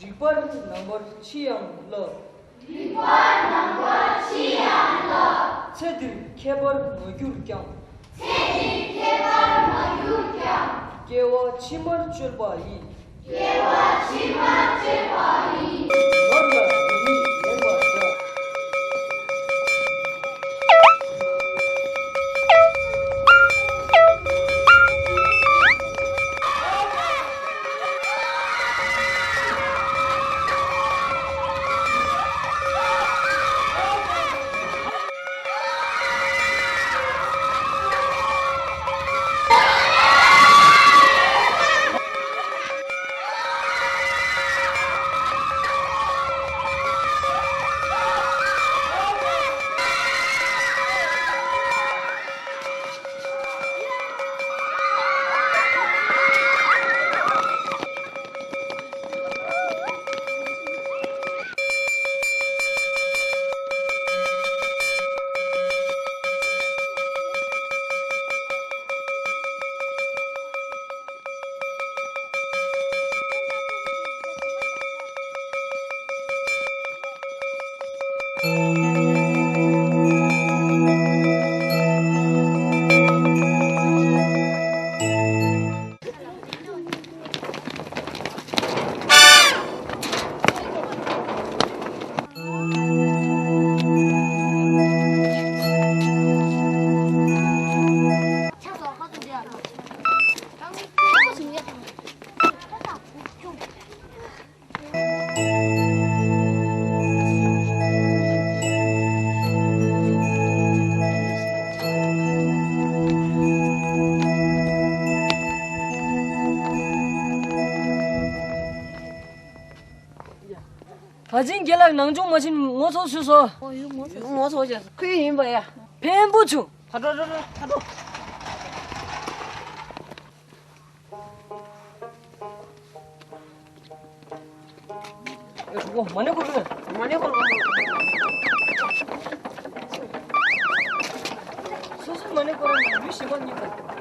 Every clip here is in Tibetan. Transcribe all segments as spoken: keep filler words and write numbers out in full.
རིག་པར་ནམ་བར་ཕྱི་ཡང་བསླབ། རིག་པར་ནམ་བར་ཕྱི་ཡང་བསླབ། ཚེ་འདིར་ཁྱད་པར་མ་གྱུར་ཀྱང་། ཚེ་འདིར་ཁྱད་པར་མ་གྱུར་ཀྱང་། སྐྱེ་བ་ཕྱི་མར་བཅོལ་བ་ཡིས། སྐྱེ་བ་ཕྱི་མར་བཅོལ་བ་ཡིས། ནོར་ལ་རིག་ནི་ལེན་པར་བྱ། ད་ཅིང་རྒན་ལགས་ནང་ཆུང་མ་ཕྱིན་ངོ་ཚོ་སུས་སོ། ངོ་ཚོ་བྱས་སོ། ཁོས་ཡིན་པ་ཡ། ཕན་པོ་བྱུང་། ཕ་དྲོ་དྲོ་དྲོ་ཕ་དྲོ། ཨེ་གྲོགས་པོ་མ་ཎི་སྐོར་རོགས། མ་ཎི་སྐོར་རོགས། སོ་སོ་མ་ཎི་སྐོར་རོགས་ཡུལ་གཞན་པ་གཉིས་པ།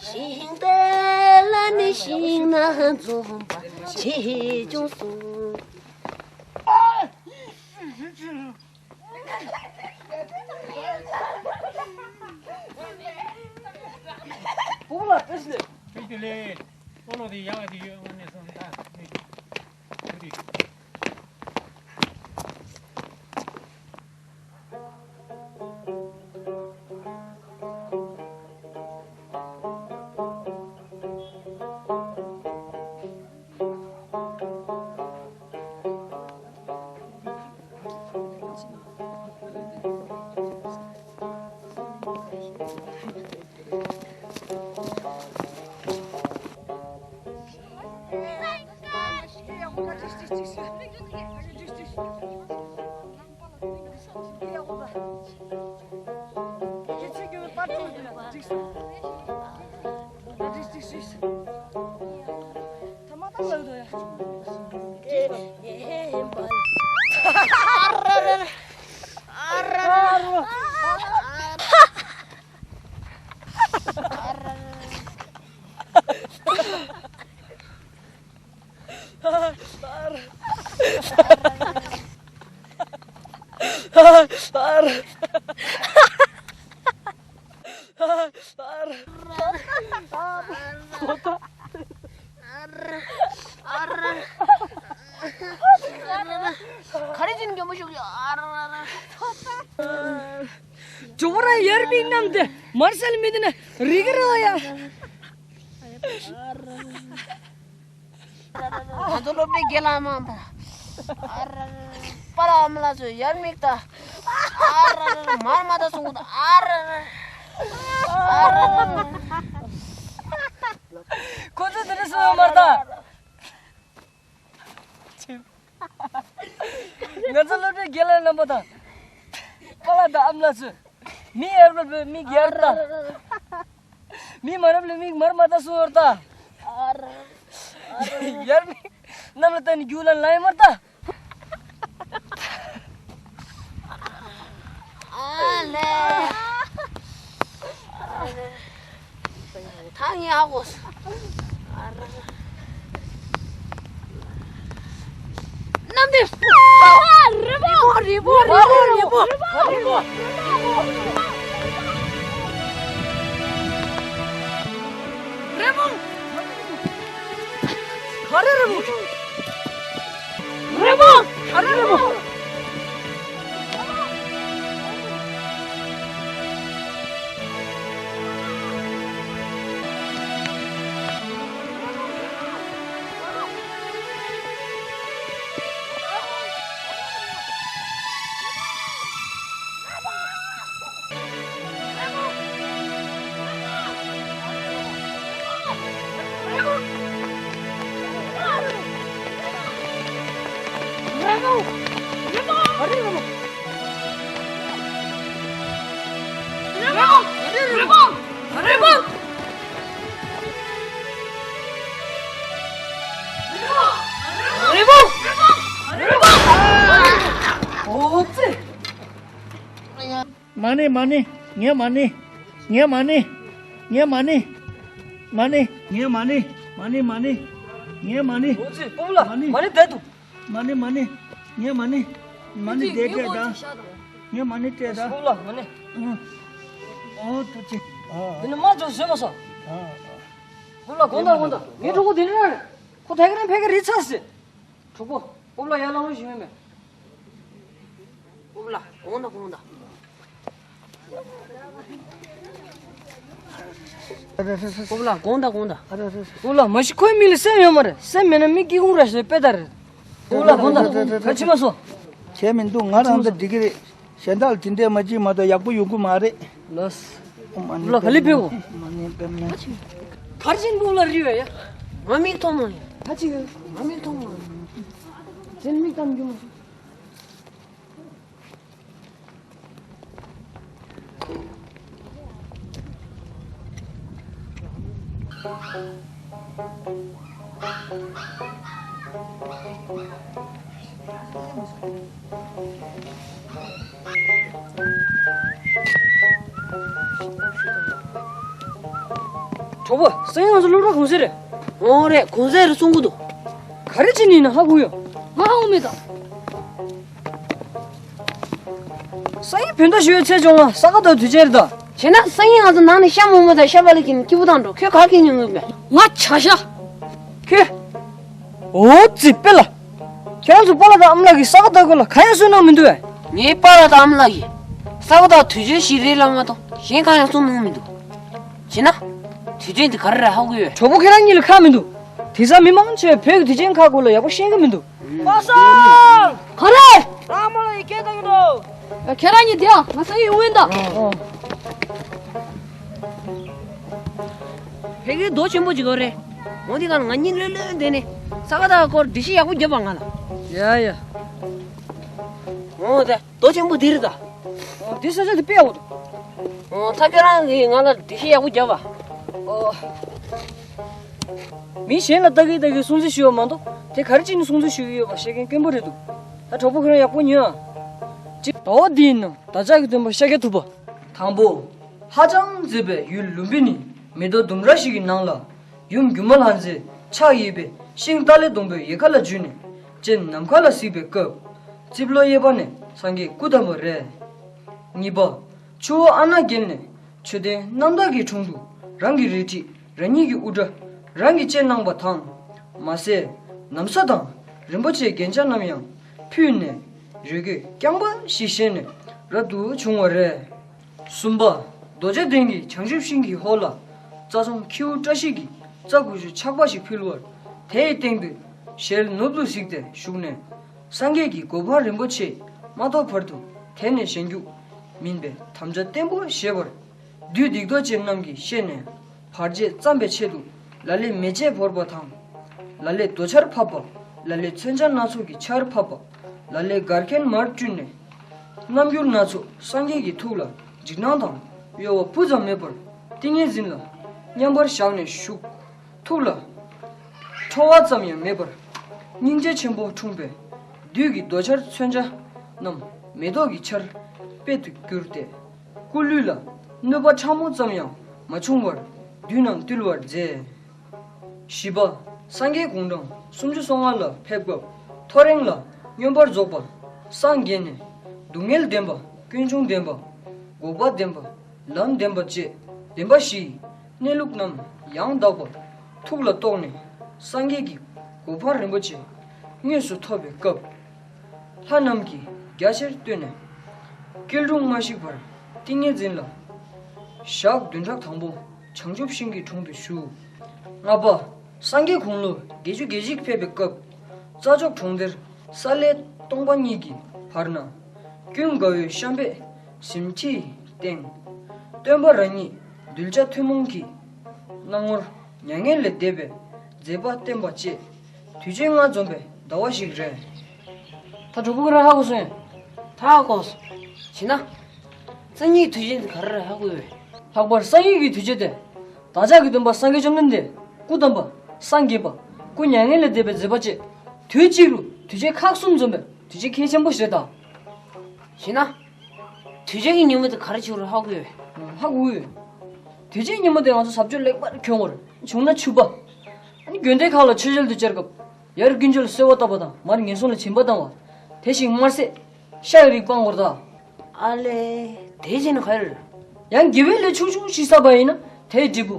ཤིང་རྟ་ལ་ནི་ཤིང་ན་འཛོམས་པ་ཆེ་ཆུང་གསུམ། སྤོ་ལོ་དེ་ཡག་གི་ཡོད་ངོ་ནས་སོང་ད། ག་རེ་བྱས་ནས་མགྱོགས་པོ་ཤོག་ཡ། ཨ་ར་ར་ར། ཇོ་བོ་ར་ཡར་པའི་གནམ་དེ་མར་སལ་མི་དེ་ནི་རིག་རོ་ཡ། ང་ཚོ་སློབ་གྲྭའི་དགེ་ལགས་མང་པོ། ཨ་ར་ར། པ་ལ་ཨ་མ་ལགས་ཚོས་ཡར་མིག་ལྟ། ཨ་ར་ར། མར་མ་ལྟ་གསུང་གི་འདུག་ཨ་ར་ར། ཨ་ར་ར། ཁོ་ཚོས་དེ་འདྲ་གསུང་ཡོད་མ་རེད་ད། ང་ཚོ་སློབ་གྲྭའི་རྒན་ལགས་རྣམ་པ་དང་། པཱ་ལགས་དང་ཨ་མ་ལགས་ཚོས། མི་ཡར་བབས་ལ་མིག་ཡར་ལྟ། མི་མར་བབས་ལ་མིག་མར་མ་ལྟ་གསུང་ཡོད་ད། ཡར་མིག་གནམ་ལ་ལྟ་ནས་རྒྱུག་ལ་ལངས་ཡོད་མ་རེད་ད། ཨ་ལེ། ད་ངས་ཧ་གོ་སོང་། གནམ་བདེ། རི་བོ། རི་བོ། རི་བོ། རི་བོ། རི་བོ། ག་རེ་རི་བོ། རི་བོ། ག་རེ་རི་བོ། མ་ཎི། མ་ཎི། ངས་མ་ཎི། ངས་མ་ཎི། ངས་མ་ཎི། མ་ཎི། ངས་མ་ཎི། མ་ཎི། མ་ཎི། འོ་ཙི། སྤོམ་ལགས། མ་ཎི། མ་ཎི་བསྡད་འདུག་མ་ཎི། མ་ཎི། ངས་མ་ཎི། མ་ཎི་བསྡད་བསྡད་ད། ངས་མ་ཎི་སྤྲད་ད། སྤོམ་ལགས། མ་ཎི། ཨང་། ཨོ་ཐུགས་རྗེ། ཨ། འདི་ནི་མ་ཚོ་བཟོས་མ་སོང་། ཨ། སྤོམ་ལགས་དགོངས་དག། དགོངས་དག་ངའི་གྲོགས་པོ་འདི་ནི་རེད། ཁོ་ཐད་ཀར་ཕ་གིར་རིལ་ཚར་ཟེར། གྲོགས་པོ། སྤོམ་ལགས་ཡར་ལངས་རོགས་ཞུ་ཡིན་མས། སྤོམ་ལགས། དགོངས་དག། དགོངས་དག་སྤོམ་ལགས། དགོངས་དག། དགོངས་དག་སྤོམ་ལགས། མ་གཞི་ཁོའི་མིག་ལ་སེམས་ཡོད་མ་རེད། སེམས་མེད་ན་མི་སྐྱིད་ཁུག་ར་ཞིག་དཔེ་ལྟར་རེད། སྤོམ་ལགས། དགོངས་དག། དགོངས་དག་ཕྱི་མ་སོང་། བྱས་མི་འདུག་ང་རང་ད་འགྲིག་གི་རེད། གཞན་དག་ལ་དེ་འདྲས་མ་བྱེད་མ་གཏོགས་ཡག་པོ་ཡོང་གི་མ་རེད། ལོས། སྤོམ་ལགས། ག་ལེ་ཕེབས་གོ། མ་ཎི་པདྨེ། ག་རེ་བྱས་ནས་སྤོམ་ལགས་རིལ་བས་ཡ། ང་མིག་མཐོང་མ་ཡིན། ད་ཅི་ཡོད། ང་མིག་མཐོང་མ་ཡིན། དེ་མིག་གཏམ་རྒྱུ་མ་ཤེས། གྲོགས་པོ། སང་ཉིན་ང་ཚོ་སློབ་གྲྭ་གུང་སེང་རེད། འོ་རེད། གུང་སེང་རེད་གསུང་གི་འདུག་ག་རེ་བྱས་ནས་ཡིན་ན་ཧ་གོ་ཡོད། ང་ཧ་གོ་མེད་ད། སང་ཉིན་བོད་ཟླ་བཞི་པའི་ཚེས་བཅོ་ལྔ་ས་ག་ཟླ་དུས་ཆེན་རེད་ད། བྱས་ན་སང་ཉིན་ང་ཚོ་ནང་ནས་ཤ་མོག་མོག་དང་ཤ་བག་ལེབ་ཁྱེར་ནས་སྐྱིད་པོ་བཏང་འགྲོ། ཁྱོད་ག་རེ་ཁྱེར་ནས་ཡོང་གི་ཡོད་པས། ང་བྱ་ཤ། ཁྱོད། འོ་ཙི་དཔེ་ལ། ཁྱེད་རང་ཚོ་པཱ་ལགས་དང་ཨ་མ་ལགས་ཀྱིས་ས་ག་ཟླ་སྐོར་ལ་གང་ཡང་གསུངས་གནང་མི་འདུག་གས། ངའི་པཱ་ལགས་དང་ཨ་མ་ལགས་ཀྱིས་ས་ག་ཟླ་དུས་ཆེན་ཞིག་རེད་ལབ་མ་གཏོགས་གཞན་གང་ཡང་གསུངས་གནང་མི་འདུག་བྱས་ན། དུས་ཆེན་དེ་ག་རེ་རེད་ཧ་གོ་ཡོད། གྲོགས་པོ་ཁྱེད་རང་གཉིས་ལ་ཁག་མི་འདུག་དེང་སང་མི་མང་ཆེ་བས་བོད་ཀྱི་དུས་ཆེན་ཁག་སྐོར་ལ་ཡག་པོ་ཤེས་ཀྱི་མི་འདུག་པ་སངས། ག་རེ། རང་མ་ལ་ཡི་སྐད་བཏང་གི་འདུག་ཁྱེད་རང་གཉིས་བསྡད་ཨ། ང་སང་ཉིན་ཡོང་གི་ཡིན་ད། ཨོ། ཕ་གིར་རྡོ་ཆེན་པོ་ཅིག་ཡོད་རེད། འོ་དེ་ག་ལ་ང་གཉིས་ལྷོད་ལྷོད་བསྡད་ནས་ས་ག་ཟླ་སྐོར་འགྲེལ་བཤད་ཡག་པོ་རྒྱོབ་པ་ང་ལ། ཡ་ཡ། འོ་དེ་རྡོ་ཆེན་པོ་འདི་རེད་ད། འོ་འདི་ས་ཆ་འདི་དཔེ་ཡག་པོ་འདུག་འོ་ད་ཁྱེད་རང་གིས་ང་ལ་འགྲེལ་བཤད་ཡག་པོ་རྒྱོབ་པ། ཨོ། མི་གཞན་ལ་ལྟ་གིན་ལྟ་གིན་སྲུང་བརྩི་ཞུ་བ་མ་གཏོགས་དེ་ག་རེ་བྱས་ནས་སྲུང་བརྩི་ཞུ་གི་ཡོད་པ་ཤེས་མཁན་དཀོན་པོ་རེད་འདུག་ད་གྲོགས་པོ་ཁྱེད་རང་ཡག་པོ་ཉོན་ཨ། གཅིག་ཟླ་བ་འདིའི་ནང་བདག་ཅག་གི་སྟོན་པ་ཤཱཀྱ་ཐུབ་པ། དང་པོ། ཧ་ཅང་མཛེས་པའི་ཡུལ་ལུམ་བི་ནིའི་མེ་ཏོག་ལྡུམ་ར་ཞིག་གི་ནང་ལ། ཡུམ་སྒྱུ་མ་ལྷ་མཛེས་ཕྱག་གཡས་པས་ཤིང་ཏཱ་ལའི་སྡོང་པོའི་ཡལ་ག་ལ་འཇུས་ནས་སྤྱན་ནམ་མཁའ་ལ་གཟིགས་པའི་སྐབས། རྩིབ་ལོགས་གཡས་པ་ནས་སངས་རྒྱས་སྐུ་བལྟམས་པ་རེད། གཉིས་པ། ཆུ་བོ་ཨ་ནཱ་བརྒལ་ནས་མཆོད་རྟེན་རྣམ་དག་གི་དྲུང་དུ་རང་གི་རལ་གྲི་རང་ཉིད་ཀྱི་དབུ་སྐྲ་རང་གིས་བཅད་གནང་བ་དང་། མ་ཟད་ན་བཟའ་དང་རིན་པོ་ཆེའི་རྒྱན་ཆ་རྣམས་ཡང་ཕུད་ནས་རོལ་གོས་རྐྱང་པ་ཞིག་བཞེས་ནས་རབ་ཏུ་བྱུང་བ་རེད། གསུམ་པ། རྡོ་རྗེ་གདན་གྱི་བྱང་ཆུབ་ཤིང་གི་འོག་ལ་རྩྭ་ཚང་ཁྱེའུ་བཀྲ་ཤིས་ཀྱིས་རྩྭ་ཀུ་ཤུ་ཆག་པ་ཞིག་ཕུལ་བར་དེའི་སྟེང་དུ་ཞལ་ནུབ་ཏུ་གཟིགས་ཏེ་བཞུགས་ནས་ སངས་རྒྱས་ཀྱི་གོ་འཕང་རིན་པོ་ཆེ་མ་ཐོབ་བར་དུ་དེ་ནས་གཞན་རྒྱུད་མིན་པའི་དམ་བཅའ་བརྟན་པོ་བཞེས་པར། བདུད་སྡིག་ཏོ་ཅན་རྣམས་ཀྱིས་ཤེས་ནས་བར་ཆད་བརྩམས་པའི་ཆེད་དུ། ལ་ལས་མེ་ལྕེ་བོར་བ་དང་། ལ་ལས་རྡོ་ཆར་ཕབ་པ། ལ་ལས་མཚོན་ཆ་སྣ་ཚོགས་ཀྱི་ཆར་ཕབ་པ། ལ་ལས་གར་མཁན་མར་བསྐྲུན་ནས། རྣམ་འགྱུར་སྣ་ཚོགས་སངས་རྒྱས་ཀྱི་ཐུགས་ལ་འཇིགས་སྣང་དང་གཡོ་བ་སྤུ་ཙམ་མེད་པར་ཏིང་ངེ་འཛིན་ལ་མཉམ་པར་བཞག་ནས་བཞུགས། ཐུགས་ལ་ཁྲོ་བ་ཙམ་ཡང་མེད་པར་སྙིང་རྗེ་ཆེན་པོ་འཁྲུངས་པས། བདུད་ཀྱི་རྡོ་ཆར་མཚོན་ཆ་རྣམས་མེ་ཏོག་གི་ཆར་དཔལ་དུ་གྱུར་ཏེ། སྐུ་ལུས་ལ་གནོད་པ་ཕྲ་མོ་ཙམ་ཡང་མ་བྱུང་བར་བདུད་རྣམས་བཏུལ་བར་མཛད། བཞི་པ། སངས་རྒྱས་དགུང་གྲངས་སུམ་ཅུ་སོ་ལྔ་ལ་ཕེབས་སྐབས་ཐོ་རེངས་ལ་མངོན་པར་རྫོགས་པ་སངས་རྒྱས་ནས། སྡུག་བསྔལ་བདེན་པ། ཀུན་འབྱུང་བདེན་པ། འགོག་པ་བདེན་པ། ལམ་བདེན་པ་བཅས་བདེན་པ་བཞིའི་གནས་ལུགས་རྣམས་ཡང་དག་པར་ཐུགས་ལ་རྟོགས་ནས་སངས་རྒྱས་ཀྱི་གོ་འཕང་རིན་པོ་ཆེ་དངོས་སུ་ཐོབ་པའི་སྐབས། ལྷ་རྣམས་ཀྱིས་རྒྱ་ཆེར་བསྟོད་ནས། སྐྱིལ་ཀྲུང་མ་བཤིག་པར་ཏིང་ངེ་འཛིན་ལ། ཞག་བདུན་ཕྲག་དང་པོ་བྱང་ཆུབ་ཤིང་གི་དྲུང་དུ་བཞུགས། ལྔ་པ། སངས་རྒྱས་དགུང་ལོ་བརྒྱད་ཅུ་གྱ་གཅིག་ཕེབས་པའི་སྐབས། རྩྭ་མཆོག་གྲོང་རྡལ་ས་ལེ་སྟོང་པ་གཉིས་ཀྱི་བར་ན། ཀུན་དགའ་བོའི་ཤམ་པས་གཟིམ་ཁྲིའི་སྟེང་། སྟོན་པ་རང་ཉིད་གདུལ་བྱ་ཐུན་མོང་གི་སྣང་ངོར་མྱ་ངན་ལས་འདས་པའི་མཛད་པ་བསྟན་པ་བཅས་དུས་ཆེན་ལྔ་འཛོམས་པའི་ཟླ་བ་ཞིག་རེད། ད་གྲོགས་པོ་ཁྱོད་རང་ཧ་གོ་སོང་ངས། ད་ཧ་གོ་སོང་། བྱས་ན། སང་ཉིན་དུས་ཆེན་དེ་ག་རེ་རེད་ཧ་གོ་ཡོད། ལྷག་པར་སང་ཉིན་གྱི་དུས་ཆེན་དེ། བདག་ཅག་གི་སྟོན་པ་སངས་རྒྱས་བཅོམ་ལྡན་འདས་སྐུ་བལྟམས་པ། སངས་རྒྱས་པ། སྐུ་མྱ་ངན་ལས་འདས་པའི་མཛད་པ་བཅས་དུས་གཅིག་རུ་དུས་ཆེན་ཁག་གསུམ་འཛོམས་པའི་དུས་ཆེན་གལ་ཆེན་པོ་ཞིག་རེད་ད། བྱས་ན། དུས་ཆེན་གྱི་ཉིན་མོ་དེ་ག་རེ་བྱེད་དགོས་རེད་ཧ་གོ་ཡོད། ཧ་གོ་ཡོད། དུས་ཆེན་ཉིན་མོ་དེ་ང་ཚོ་ཟབ་ཆོས་ལེགས་པར་གྱོན་དགོས་རེད། བྱུང་ན་ཕྱུ་པ། ཨ་ནི་དགོན་སྡེ་ཁག་ལ་མཆོད་མཇལ་དུ་བཅར་སྐབས། ཡར་དཀོན་མཆོག་ལ་གསོལ་བ་བཏབ་པ་དང་མར་ངན་སོང་ལ་སྦྱིན་པ་བཏང་བ། དེ་བཞིན་དམར་ཟས། ཤ་ཡི་རིགས་སྤང་དགོས་རེད་ད། ཨ་ལས། དེ་བྱས་ན་ག་རེ་རེད། ཡང་དགེ་བའི་ལས་ཆུང་ཆུང་ཞིག་བསགས་པ་ཡིན་ན་དེའི་འབྲས་བུ།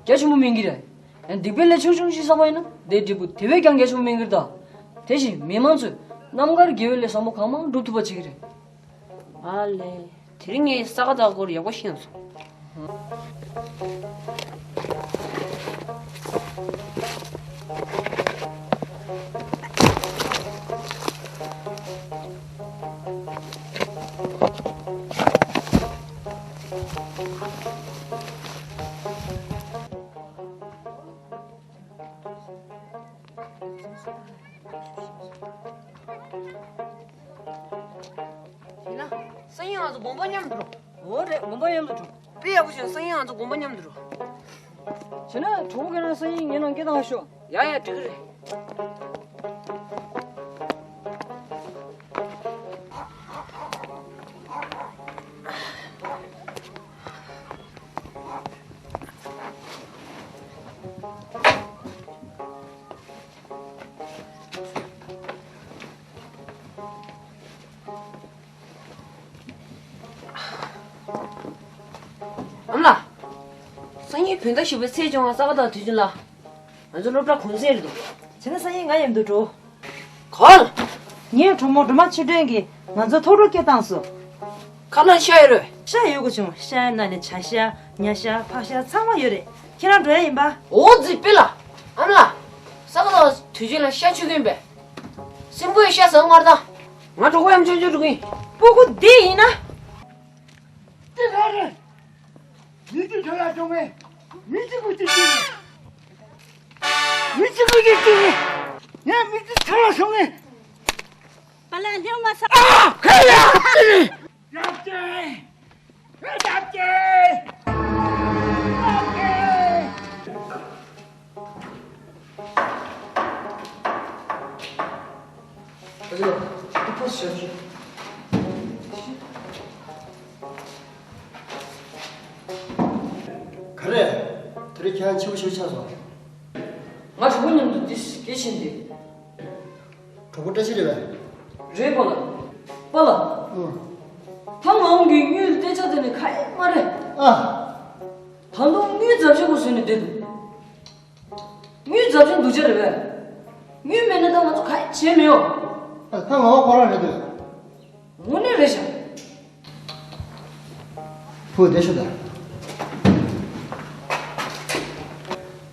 རྒྱ་ཆེན་པོ་སྨིན་གྱི་རེད། ཡང་སྡིག་པའི་ལས་ཆུང་ཆུང་ཞིག་བསགས་པ་ཡིན་ན་དེའི་འབྲས་བུ་དེ་བས་ཀྱང་རྒྱ་ཆེན་པོ་སྨིན་གྱི་རེད་ད། དེ་བཞིན་མི་མང་ཚོས་རྣམ་དཀར་དགེ་བའི་ལས་བཟང་པོ་གང་མང་སྒྲུབ་ཐུབ་པ་བྱེད་ཀྱི་རེད། ཨ་ལས། དེ་རིང་ངས་ས་ག་ཟླ་སྐོར་ཡག་པོ་ཤེས་སོང་། ཡིན་ན། སང་ཉིན་ང་ཚོ་དགོན་པ་མཉམ་དུ་འགྲོ། འོ་རེད། དགོན་པ་མཉམ་དུ་འགྲོ། དཔེ་ཡག་པོ་བྱུང་། སང་ཉིན་ང་ཚོ་དགོན་པ་མཉམ་དུ་འགྲོ། བྱས་ན་གྲོགས་པོ་ཁྱེད་རང་སང་ཉིན་ངའི་ནང་སྐད་བཏང་ཤོག་ཡ་ཡ། འགྲིག་གི་རེད། ཨ་མ་ལགས། སང་ཉིན་བོད་ཟླ་བཞི་པའི་ཚེས་བཅོ་ལྔ་ས་ག་ཟླ་དུས་ཆེན་ལ། ང་ཚོ་སློབ་གྲྭ་གུང་སེང་རེད་འདུག་བྱས་ན་སང་ཉིན་ང་མཉམ་དུ་འགྲོ། གོ་ལ། ངའི་གྲོགས་མོ་སྒྲོལ་མ་ཆོས་སྒྲོན་གྱིས་ང་ཚོ་ཐུགས་སྤྲོ་སྐྱེས་བཏང་སོང་། ཁ་ལག་ཤ་ཡོད་རེད། ཤ་ཡོད་དགོས་བྱུང་། ཤ་ཡི་ནང་ནས་བྱ་ཤ། ཉ་ཤ། ཕག་ཤ་ཚང་མ་ཡོད་རེད། ཁྱེད་རང་འགྲོ་ཡ་ཡིན་པ། འོ་ཙི་པི་ལ། ཨ་མ་ལགས། ས་ག་ཟླ་དུས་ཆེན་ལ་ཤ་མཆོད་ཀྱི་ཡིན་པས། སྲིན་པོའི་ཤ་ཟ་མར་ད། ང་གྲོགས་པོ་ཡ་མཆོད་མཆོད་འགྲོ་གི་ཡིན། སྤུ་གུ་འདི་ཡིན་ན། འདི་ག་རེད། མི་གཅིག་ཁྲ་ལ་སོང་ངས། མི་གཅིག་པུ་གཅིག་གཅིག་རེད། མི་གཅིག་པུ་གཅིག་གཅིག་རེད། ངས་མི་གཅིག་ཁྲ་ལ་སོང་ངས། པ་ལགས་ལྷན་མ་ས། ཨ། ཁ་ཡ། རྒྱབ་ཀྱི། རྒྱབ་ཀྱི། རྒྱབ་ཀྱི། ཨ་ཅག་ཏུ་ཕོ་ཞབས་ཞུ། ག་རེ། དེ་རིང་ཁྱེད་རང་ཕྱི་པོ་ཞིག་ཆགས་སོང་། ང་གྲོགས་པོ་མཉམ་དུ་འདི་སྐད་ཆེན་འདི། གྲོགས་པོ་བཀྲ་ཤིས་རེད་པས། རེད་པ་ལགས། པ་ལགས། ཨང་། ད་ང་འོང་གི་དངུལ་སྟེར་ཆ་དེ་ནི་ཁ་ཡེ་མ་རེད། ཨ། ད་དུང་དངུལ་རྫབ་ཆེན་པོ་བཟོས་ནས་བསྡད་འདུག་དངུལ་རྫབ་ཆེན་སྡུག་ཅག་རེད་པས། དངུལ་མེད་ན་ད་ང་ཚོ་ག་ཡེ་བྱས་མི་ཡོང་། ཨ། ད་ང་བ་ཁོ་རང་རེད་འདུག་དངོས་གནས་རེད་ཤག་བུ་བསྡད་ཤོག་ད།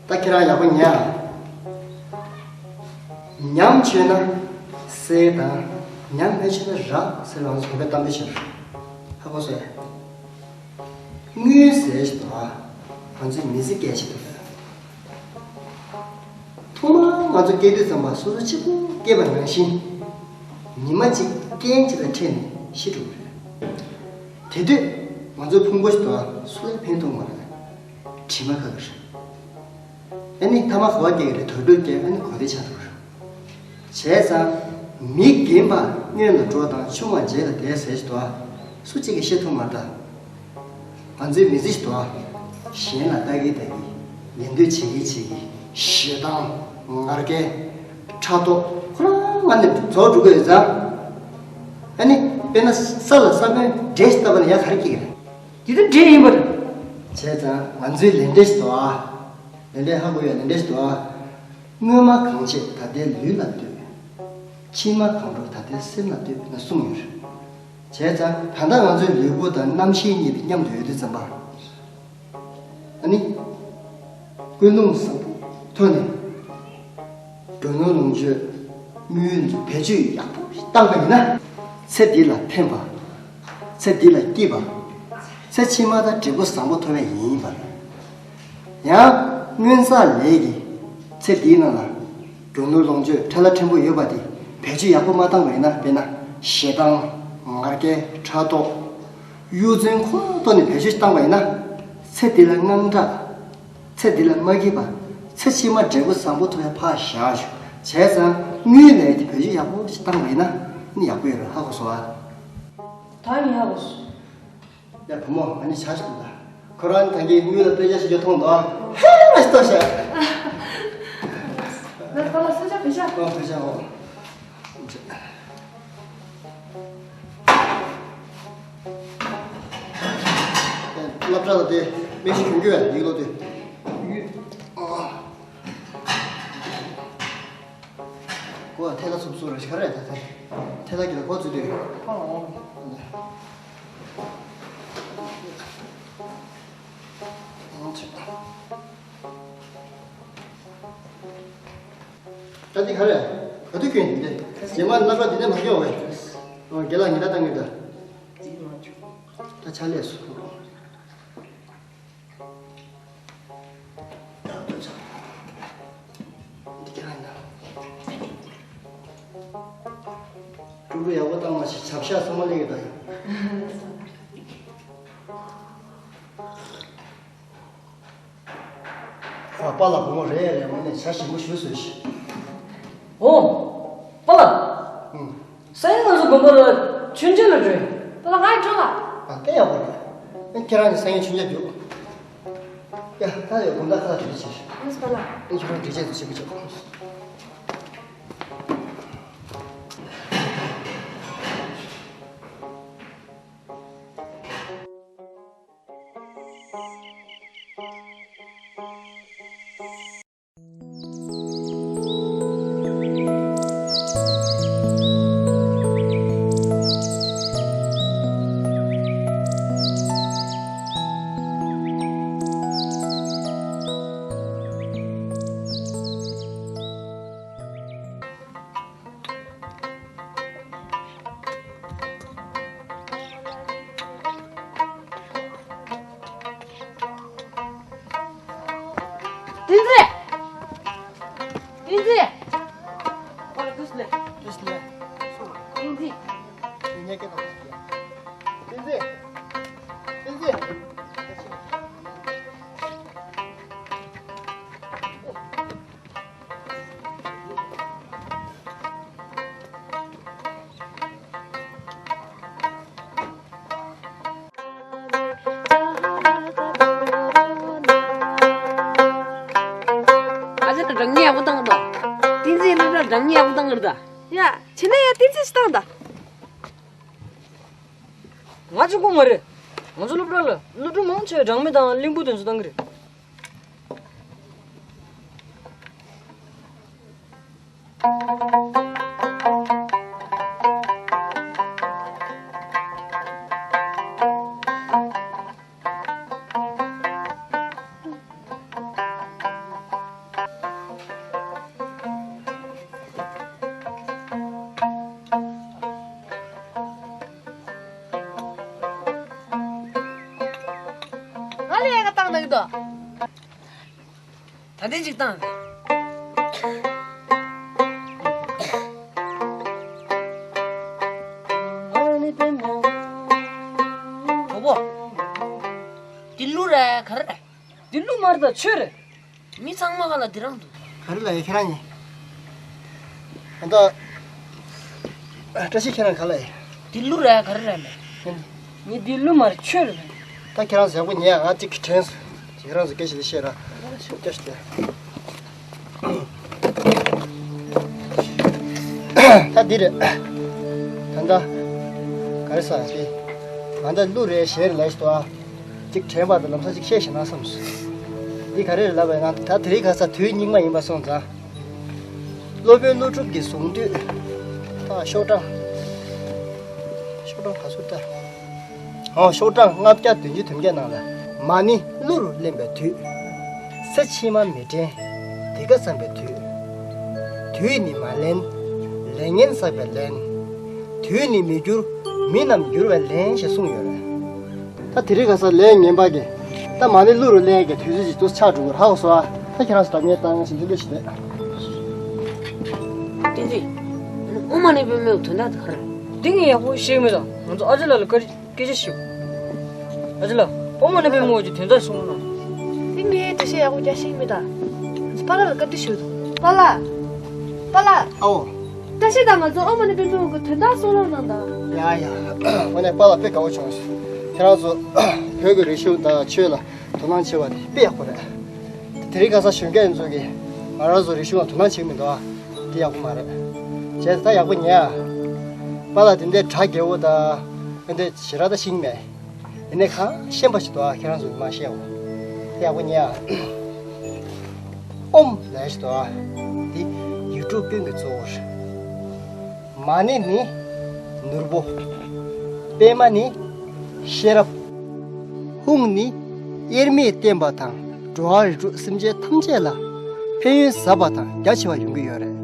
ད་ཁྱེད་རང་ཡག་པོ་ཉན་ཨ། ཉམས་ཆེ་ན་ གསེར་དང་། ཉམས་མི་ཆེ་ན་རག་ཟེར་བ་ང་ཚོ་བོད་པའི་གཏམ་དཔེ་ཆེ་རུ། ཧ་གོ་སོང་ངས། དངུལ་ཟེར་ཞིག་འདུག་ཨ། ང་ཚོའི་མི་ཚེ་སྐྱེལ་ཞིག་འདུག་ཨ། ཐོག་མར་ང་ཚོ་སྐྱེས་དུས་ཙམ་པ་སོ་སོ་གཅིག་པུ་སྐྱེས་པ་ནང་བཞིན། ཉི་མ་གཅིག་རྐྱེན་གཅིག་ལ་འཕྲད་ནས་ཤི་འགྲོ་གི་རེད། དེ་དུས་ང་ཚོའི་ཕུང་པོ་ཞིག་འདུག་ཨ། སུ་ལ་ཕན་ཐོགས་མ་རེད། དྲི་མ་ཁ་གི་རེད། ཨ་ནི་མཐའ་མ་ག་པར་སྐྱེ་གི་རེད། དུད་འགྲོར་སྐྱེ། ཨ་ནི་གོ་བདེ་ཆགས་འགྲོ་གི་རེད། བྱས་ཙང་། མི་རྒན་པ་སྔོན་ལ་འགྲོ་དང་ཆུང་བ་རྗེས་ལ་འདེད་ཟེར་ཞིག་འདུག་ཨ། སུ་གཅིག་གིས་ཤེས་ཐུབ་མ་རེད་ད། ང་ཚོའི་མི་ཚེ་ཞིག་འདུག་ཨ། གཞན་ལ་ལྟ་གི་ལྟ་གི། ལད་ཟློས་བྱེད་གི་བྱེད་གི། ཞེ་སྡང་། ང་རྒྱལ། ཕྲག་དོག་ཁོ་རང་ང་ནས་རྫོགས་འགྲོ་གི་ཡོད་ཙང་། ཨ་ནི་དཔེར་ན་ས་ལ་ས་བོན་འབྲས་ཤིག་བཏབ་པ་ན་ཡར་ག་རེ་སྐྱེ་གི་རེད། དེ་དུས་འབྲས་ཡིན་པ་རེད། བྱས་ཙང་ང་ཚོའི་ལས་འབྲས་ཞིག་འདུག་ཨ། ལས་འབྲས་ཧ་གོ་ཡ། ལས་འབྲས་ཞིག་འདུག་ཨ། སྔོན་མ་གང་བྱས་ད་ལྟའི་ལུས་ལ་ལྟོས། ཕྱི་མ་གང་འགྲོ་ད་ལྟའི་སེམས་ལ་ལྟོས་ན་གསུངས་ཡོད་རེད། བྱས་ཙང་ད་ལྟ་ང་ཚོའི་ལུས་པོ་དང་རྣམ་ཤེས་གཉིས་དེ་མཉམ་དུ་ཡོད་དུས་ཙམ་པ། ཨ་ནི། ཀུན་སློང་བཟང་པོ་ཐོག་ནས། འགྲོ་ནོར་ལོངས་སྤྱོད་དངུལ་ཚོ་བེད་སྤྱོད་ཡག་པོ་ཞིག་བཏང་པ་ཡིན་ན། ཚེ་འདི་ལ་ཕན་པ། ཚེ་འདི་ལ་སྐྱིད་པ། ཚེ་ཕྱི་མ་དང་འབྲས་བུ་བཟང་པོ་ཐོབ་པ་ཡིན་པ། ཡང་། སྔོན་བསགས་ལས་ཀྱིས་ཚེ་འདིའི་ནང་ལ། རྒྱུ་ནོར་ལོངས་སྤྱོད་ཕྲ་ལ་ཕྲན་བུ་ཡོད་པ་དེ་བེད་སྤྱོད་ཡག་པོ་མ་བཏང་བ་ཡིན་ན། དཔེར་ན་ཞེ་སྡང་། ང་རྒྱལ། ཕྲག་དོག་གཡོ་རྫུན་ཁོ་ན་ཐོག་ནས་བེད་སྤྱོད་བཏང་བ་ཡིན་ན། ཚེ་འདི་ལ་དངངས་སྐྲག་ཚེ་འདི་ལ་མ་སྐྱིད་པ། ཚེ་ཕྱི་མ་འབྲས་བུ་བཟང་པོ་ཐོབ་ཡ་ཕར་བཞག་ཞུ། བྱས་ཙང་དངུལ་ལས་དེ་བེད་སྤྱོད་ཡག་པོ་ཞིག་བཏང་བ་ཡིན་ན་ནི་ཡག་པོ་ཡོད་རེད། ཧ་གོ་སོང་ཨ། ད་ནི་ཧ་གོ་སོང་། ཡ་བུ་མོ། ང་ནི་ཆ་ཞིག་འདུག་ད་ཁོ་རང་གང་གིས་དངུལ་ལ་དཔེ་ཆ་ཞིག་ཅིག་མཐོང་འདུག་ཧེ་མ་ཞིག་ལྟོས་ཤག་ང་ད་ལ་ས་ཆ་བེད་ཤག་ཨ་བེད་ཤག་འོ། སློབ་གྲྭ་ལ་དེ་མི་ཞིག་གྱོན་གྱི་ཡོད། ཡིག་ལོག་དེ། ཨ། ཀོ་ཐལ་ལ་སུབ་སུབ་རེ་ཞིག་རེད་ད། ཐལ་ལ་གི་ལ་ཀོ་ཚུད་དེ། ཨོ། ད་འདི་ག་རེ། ག་དུས་གྱོན་ཡིན་ཏེ། རྗེས་མ་སློབ་གྲྭ་འདི་ནས་མ་སྐྱོན་བས། ཨོ་རྒན་ལགས་ཉིན་ལྟར་བཏང་གི་འདུག་ད་ཆ་ལས་སུ། འདི་ཁྱེད་རང་ཡིན་ན། ཀྲུང་གོ་ཡག་པོ་བཏང་མ་ཤེས། ཆབ་ཤག་ཚང་མ་ལེགས་ཡོད་ད་ཡིན། ཨ་པཱ་ལགས་བུ་མོ་རེད་རེད། ངོ་ནས་བྱ་ཞིམ་པོ་ཞུ་ཟོས་ཤིག་ཨོ། པཱ་ལགས། ཨུང་། སང་ཉིན་ང་ཚོ་དགོན་པ་ལ་མཆོད་མཇལ་ལ་འགྲོ་ཡིན། པཱ་ལགས་ང་ཡི་འགྲོ་ལ། ཨ་དེ་ཡག་པོ་རེད། ཨ་ཁྱེད་རང་གིས་སང་ཉིན་མཆོད་མཇལ་རྒྱུགས། ཡ་ད་ཡོད་དགོན་པ་ཁ་ལ་འགྲོ་ཆེ། ཨ་པཱ་ལགས། ཨ་ཁྱེད་རང་འགྲིག་ཆེད་དུ་ཞིག་མི་ཆོག་བསྟན་འཛིན། བསྟན་འཛིན། ཨོ་ལ་དུས་ལེ། དུས་ལེ། བསྟན་འཛིན། བསྟན་འཛིན། བསྟན་འཛིན། ཨ་ཅག་གི་སྒྲ་སྙན་ཡག་པོ་བཏང་གི་འདུག་བསྟན་འཛིན་སློབ་གྲྭར་སྒྲ་སྙན་ཡག་པོ་བཏང་གི་རེད་ད། ཡ། བྱས་ན་ཡ་བསྟན་འཛིན་ཞིག་བཏང་ད། ང་གཅིག་པོ་མ་རེད། ང་ཚོ་སློབ་གྲྭ་ལ་སློབ་ཕྲུག་མང་ཆེ་བས་སྦྲང་མ་དང་གླིང་བུ་དེ་ཚོ་བཏང་གི་རེད། གནང་གི་འདུག་ད་ལྟའི་ཅིག་བཏང་། གྲོགས་པོ། འདི་གླུ་རེད་ག་རེ་རེད། འདི་གླུ་མ་རེད་ད་ཆོས་རེད། མི་ཚང་མ་ག་ལ་འདི་རང་འདུག་ག་རེ་ལ་ཡ་ཁྱེད་རང་གཉིས། ཨ་ད། བཀྲ་ཤིས་ཁྱེད་རང་ག་ལ་ཡ། འདི་གླུ་རེད་ག་རེ་རེད་མེད། ངས་འདི་གླུ་མ་རེད་ཆོས་རེད། ད་ཁྱེད་རང་ཡག་པོ་ཉན་ང་གཅིག་གིས་དྲན་སོང་། ཁྱེད་རང་ཚོ་སྐད་ཆ་དེ་བཤད་ར། སྐད་ཆ་དེ། ད་འདི་རེད། ད་ལྟ། ག་རེ་ཟ་དེ། ང་ད་གླུ་རེད་གཞས་རེད་ལབ་ཤི་ཏོ་ཨ། གཅིག་དྲན་པ་དང་ལམ་སང་གཅིག་བཤད་ཤེས་ན་བསམ་སོང་། འདི་ག་རེ་རེད་ལབ་པ་ཡིན་ན་ད་དེ་རིང་ཁ་སང་དུས་སྙིགས་མ་ཡིན་པ་སོང་ཙང་། སློབ་དཔོན་ཀླུ་སྒྲུབ་ཀྱིས་གསུངས་དུས། ད་ཤོག་གྲངས། ཤོག་གྲངས་ག་ཚོད་ལྟ། ཨོ་ཤོག་གྲངས་ལྔ་བརྒྱ་བདུན་ཅུ་དོན་བརྒྱད་ནང་ལ། མ་ཎི་གླུ་རུ་གླེན་པའི་དུས། ས་ཕྱི་མ་མི་དྲན་འདི་ག་བསམ་པའི་དུས། དུས་ནི་མ་ལན། ལས་ངན་བསགས་པའི་ལན། དུས་ནི་མི་འགྱུར་མི་རྣམས་འགྱུར་བའི་ལན་ཞེས་གསུངས་ཡོད་རེད། ད་དེ་རིང་ཁ་སང་ལས་ངན་པ་གི། ད་མ་ཎི་གླུ་རུ་གླེན་གྱི་དུས་ཚོད་ཅིག་ཏུ་ཆགས་འགྲོ་གི་རེད་ཧ་གོ་སོང་ཨ། ད་ཁྱེད་རང་ཚོ་ད་ངས་བཏང་ཞིག་འདི་འདྲ་ཞིག་རེད། བསྟན་འཛིན། ཨོཾ་མ་ཎི་པདྨེ་ཧཱུྃ་དོན་དག་དེ་ག་རེ་རེད། འདི་ངས་ཡག་པོ་ཤེས་མེད་ད། ང་ཚོ་ཨ་ཅེ་ལགས་ལ་བཀའ་སྐད་ཆ་ཞུ། ཨ་ཅེ་ལགས། ཨོཾ་མ་ཎི་པདྨེ་ཧཱུྃ་གི་དོན་དག་གསུང་རོགས་གནང་། དེ་ངས་འགྲེལ་བཤད་ཡག་པོ་རྒྱག་ཤེས་མེད་ད། པཱ་ལགས་ལ་བཀའ་འདྲི་ཞུ། པཱ་ལགས། པཱ་ལགས། ཨའོ། བཀྲ་ཤིས་དང་ང་ཚོ་ཨོཾ་མ་ཎི་པདྨེ་ཧཱུྃ་གི་དོན་དག་གསུང་རོགས་གནང་དང་། ཡ་ཡ། དངོས་གནས་པཱ་ལགས་དཔེ་དགའ་བོ་བྱུང་། ཁྱེད་རང་ཚོ་བོད་ཀྱི་རིག་གཞུང་དང་ཆོས་ལ་དོ་སྣང་ཆེ་བ་དེ་དཔེ་ཡག་པོ་རེད། དེ་རིང་ཁ་སང་གཞོན་སྐྱེས་ཚོ་གིས་ང་རང་ཚོ་རིག་གཞུང་ལ་དོ་སྣང་བྱེད་ཀྱི་མི་འདུག་ཨ། དེ་ཡག་པོ་མ་རེད། བྱས་ཙང་ད་ཡག་པོ་ཉན་ཨ། པཱ་ལགས་དེ་འདྲའི་གྲ་རྒྱས་པོ་དང་། ཨ་འདྲའི་ཞེ་དྲག་ད་ཤེས་ཀྱི་མེད། ཡིན་ནའི་གང་ཤེས་པ་ཞིག་འདུག་ཨ། ཁྱེད་རང་ཚོ་མ་ཤེས་འོ། དེ་ཡག་པོ་ཉན་ཨ། ཨོཾ་ལབ་ཞིག་འདུག་ཨ། འདི་ཡིག་དྲུག་ཀུན་གྱི་གཙོ་བོ་རེད། མ་ཎི་ནི་ནོར་བུ། པདྨ་ནི་ཤེས་རབ། ཧཱུྃ་ནི་དབྱེར་མེད་བསྟན་པ་དང་འགྲོ་བ་རིགས་དྲུག་སེམས་ཅན་ཐམས་ཅད་ལ་ཕན་ཡོན་ཟབ་པ་དང་རྒྱ་ཆེ་བ་ཡོང་གི་ཡོད་རེད།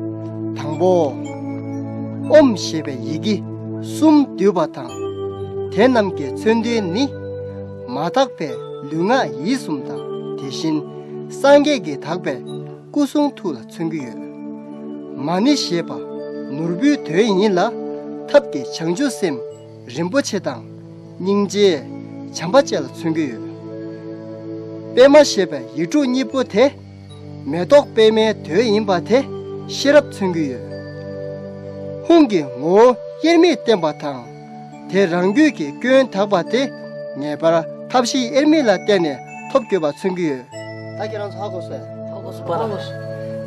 དང་པོ། ཨོཾ་ཞེས་པའི་ཡི་གེ་གསུམ་བསྡུས་པ་དང་། དེ་རྣམས་ཀྱི་མཚོན་དོན་ནི། མ་དག་པའི་ལུས་ངག་ཡིད་གསུམ་དང་དེ་བཞིན་སངས་རྒྱས་ཀྱི་དག་པའི་སྐུ་གསུང་ཐུགས་ལ་མཚོན་གྱི་ཡོད། མ་ཎི་ཞེས་པ་ནོར་བུའི་དོན་ཡིན་ལ། ཐབས་ཀྱི་བྱང་ཆུབ་སེམས་རིན་པོ་ཆེ་དང་། སྙིང་རྗེ། བྱམས་པ་བཅས་ལ་མཚོན་གྱི་ཡོད། པདྨ་ཞེས་པའི་ཡིག་དྲུག་གཉིས་པོ་དེ། མེ་ཏོག་པདྨའི་དོན་ཡིན་པ་དེ་ཤེས་རབ་མཚོན་གྱི་ཡོད། ཧཱུྃ་གི་ངོ་བོ་དབྱེར་མེད་བསྟན་པ་དང་། དེ་རང་རྒྱུད་ཀྱི་སྐྱོན་དག་པ་དེ་ངེས་པར་ཐབས་ཤེས་དབྱེར་མེད་ལ་བརྟེན་ནས་ཐོབ་དགོས་པ་མཚོན་གྱི་ཡོད། ད་ཁྱེད་རང་ཚོ་ཧ་གོ་སོང་། ཧ་གོ་སོང་པ་ལགས།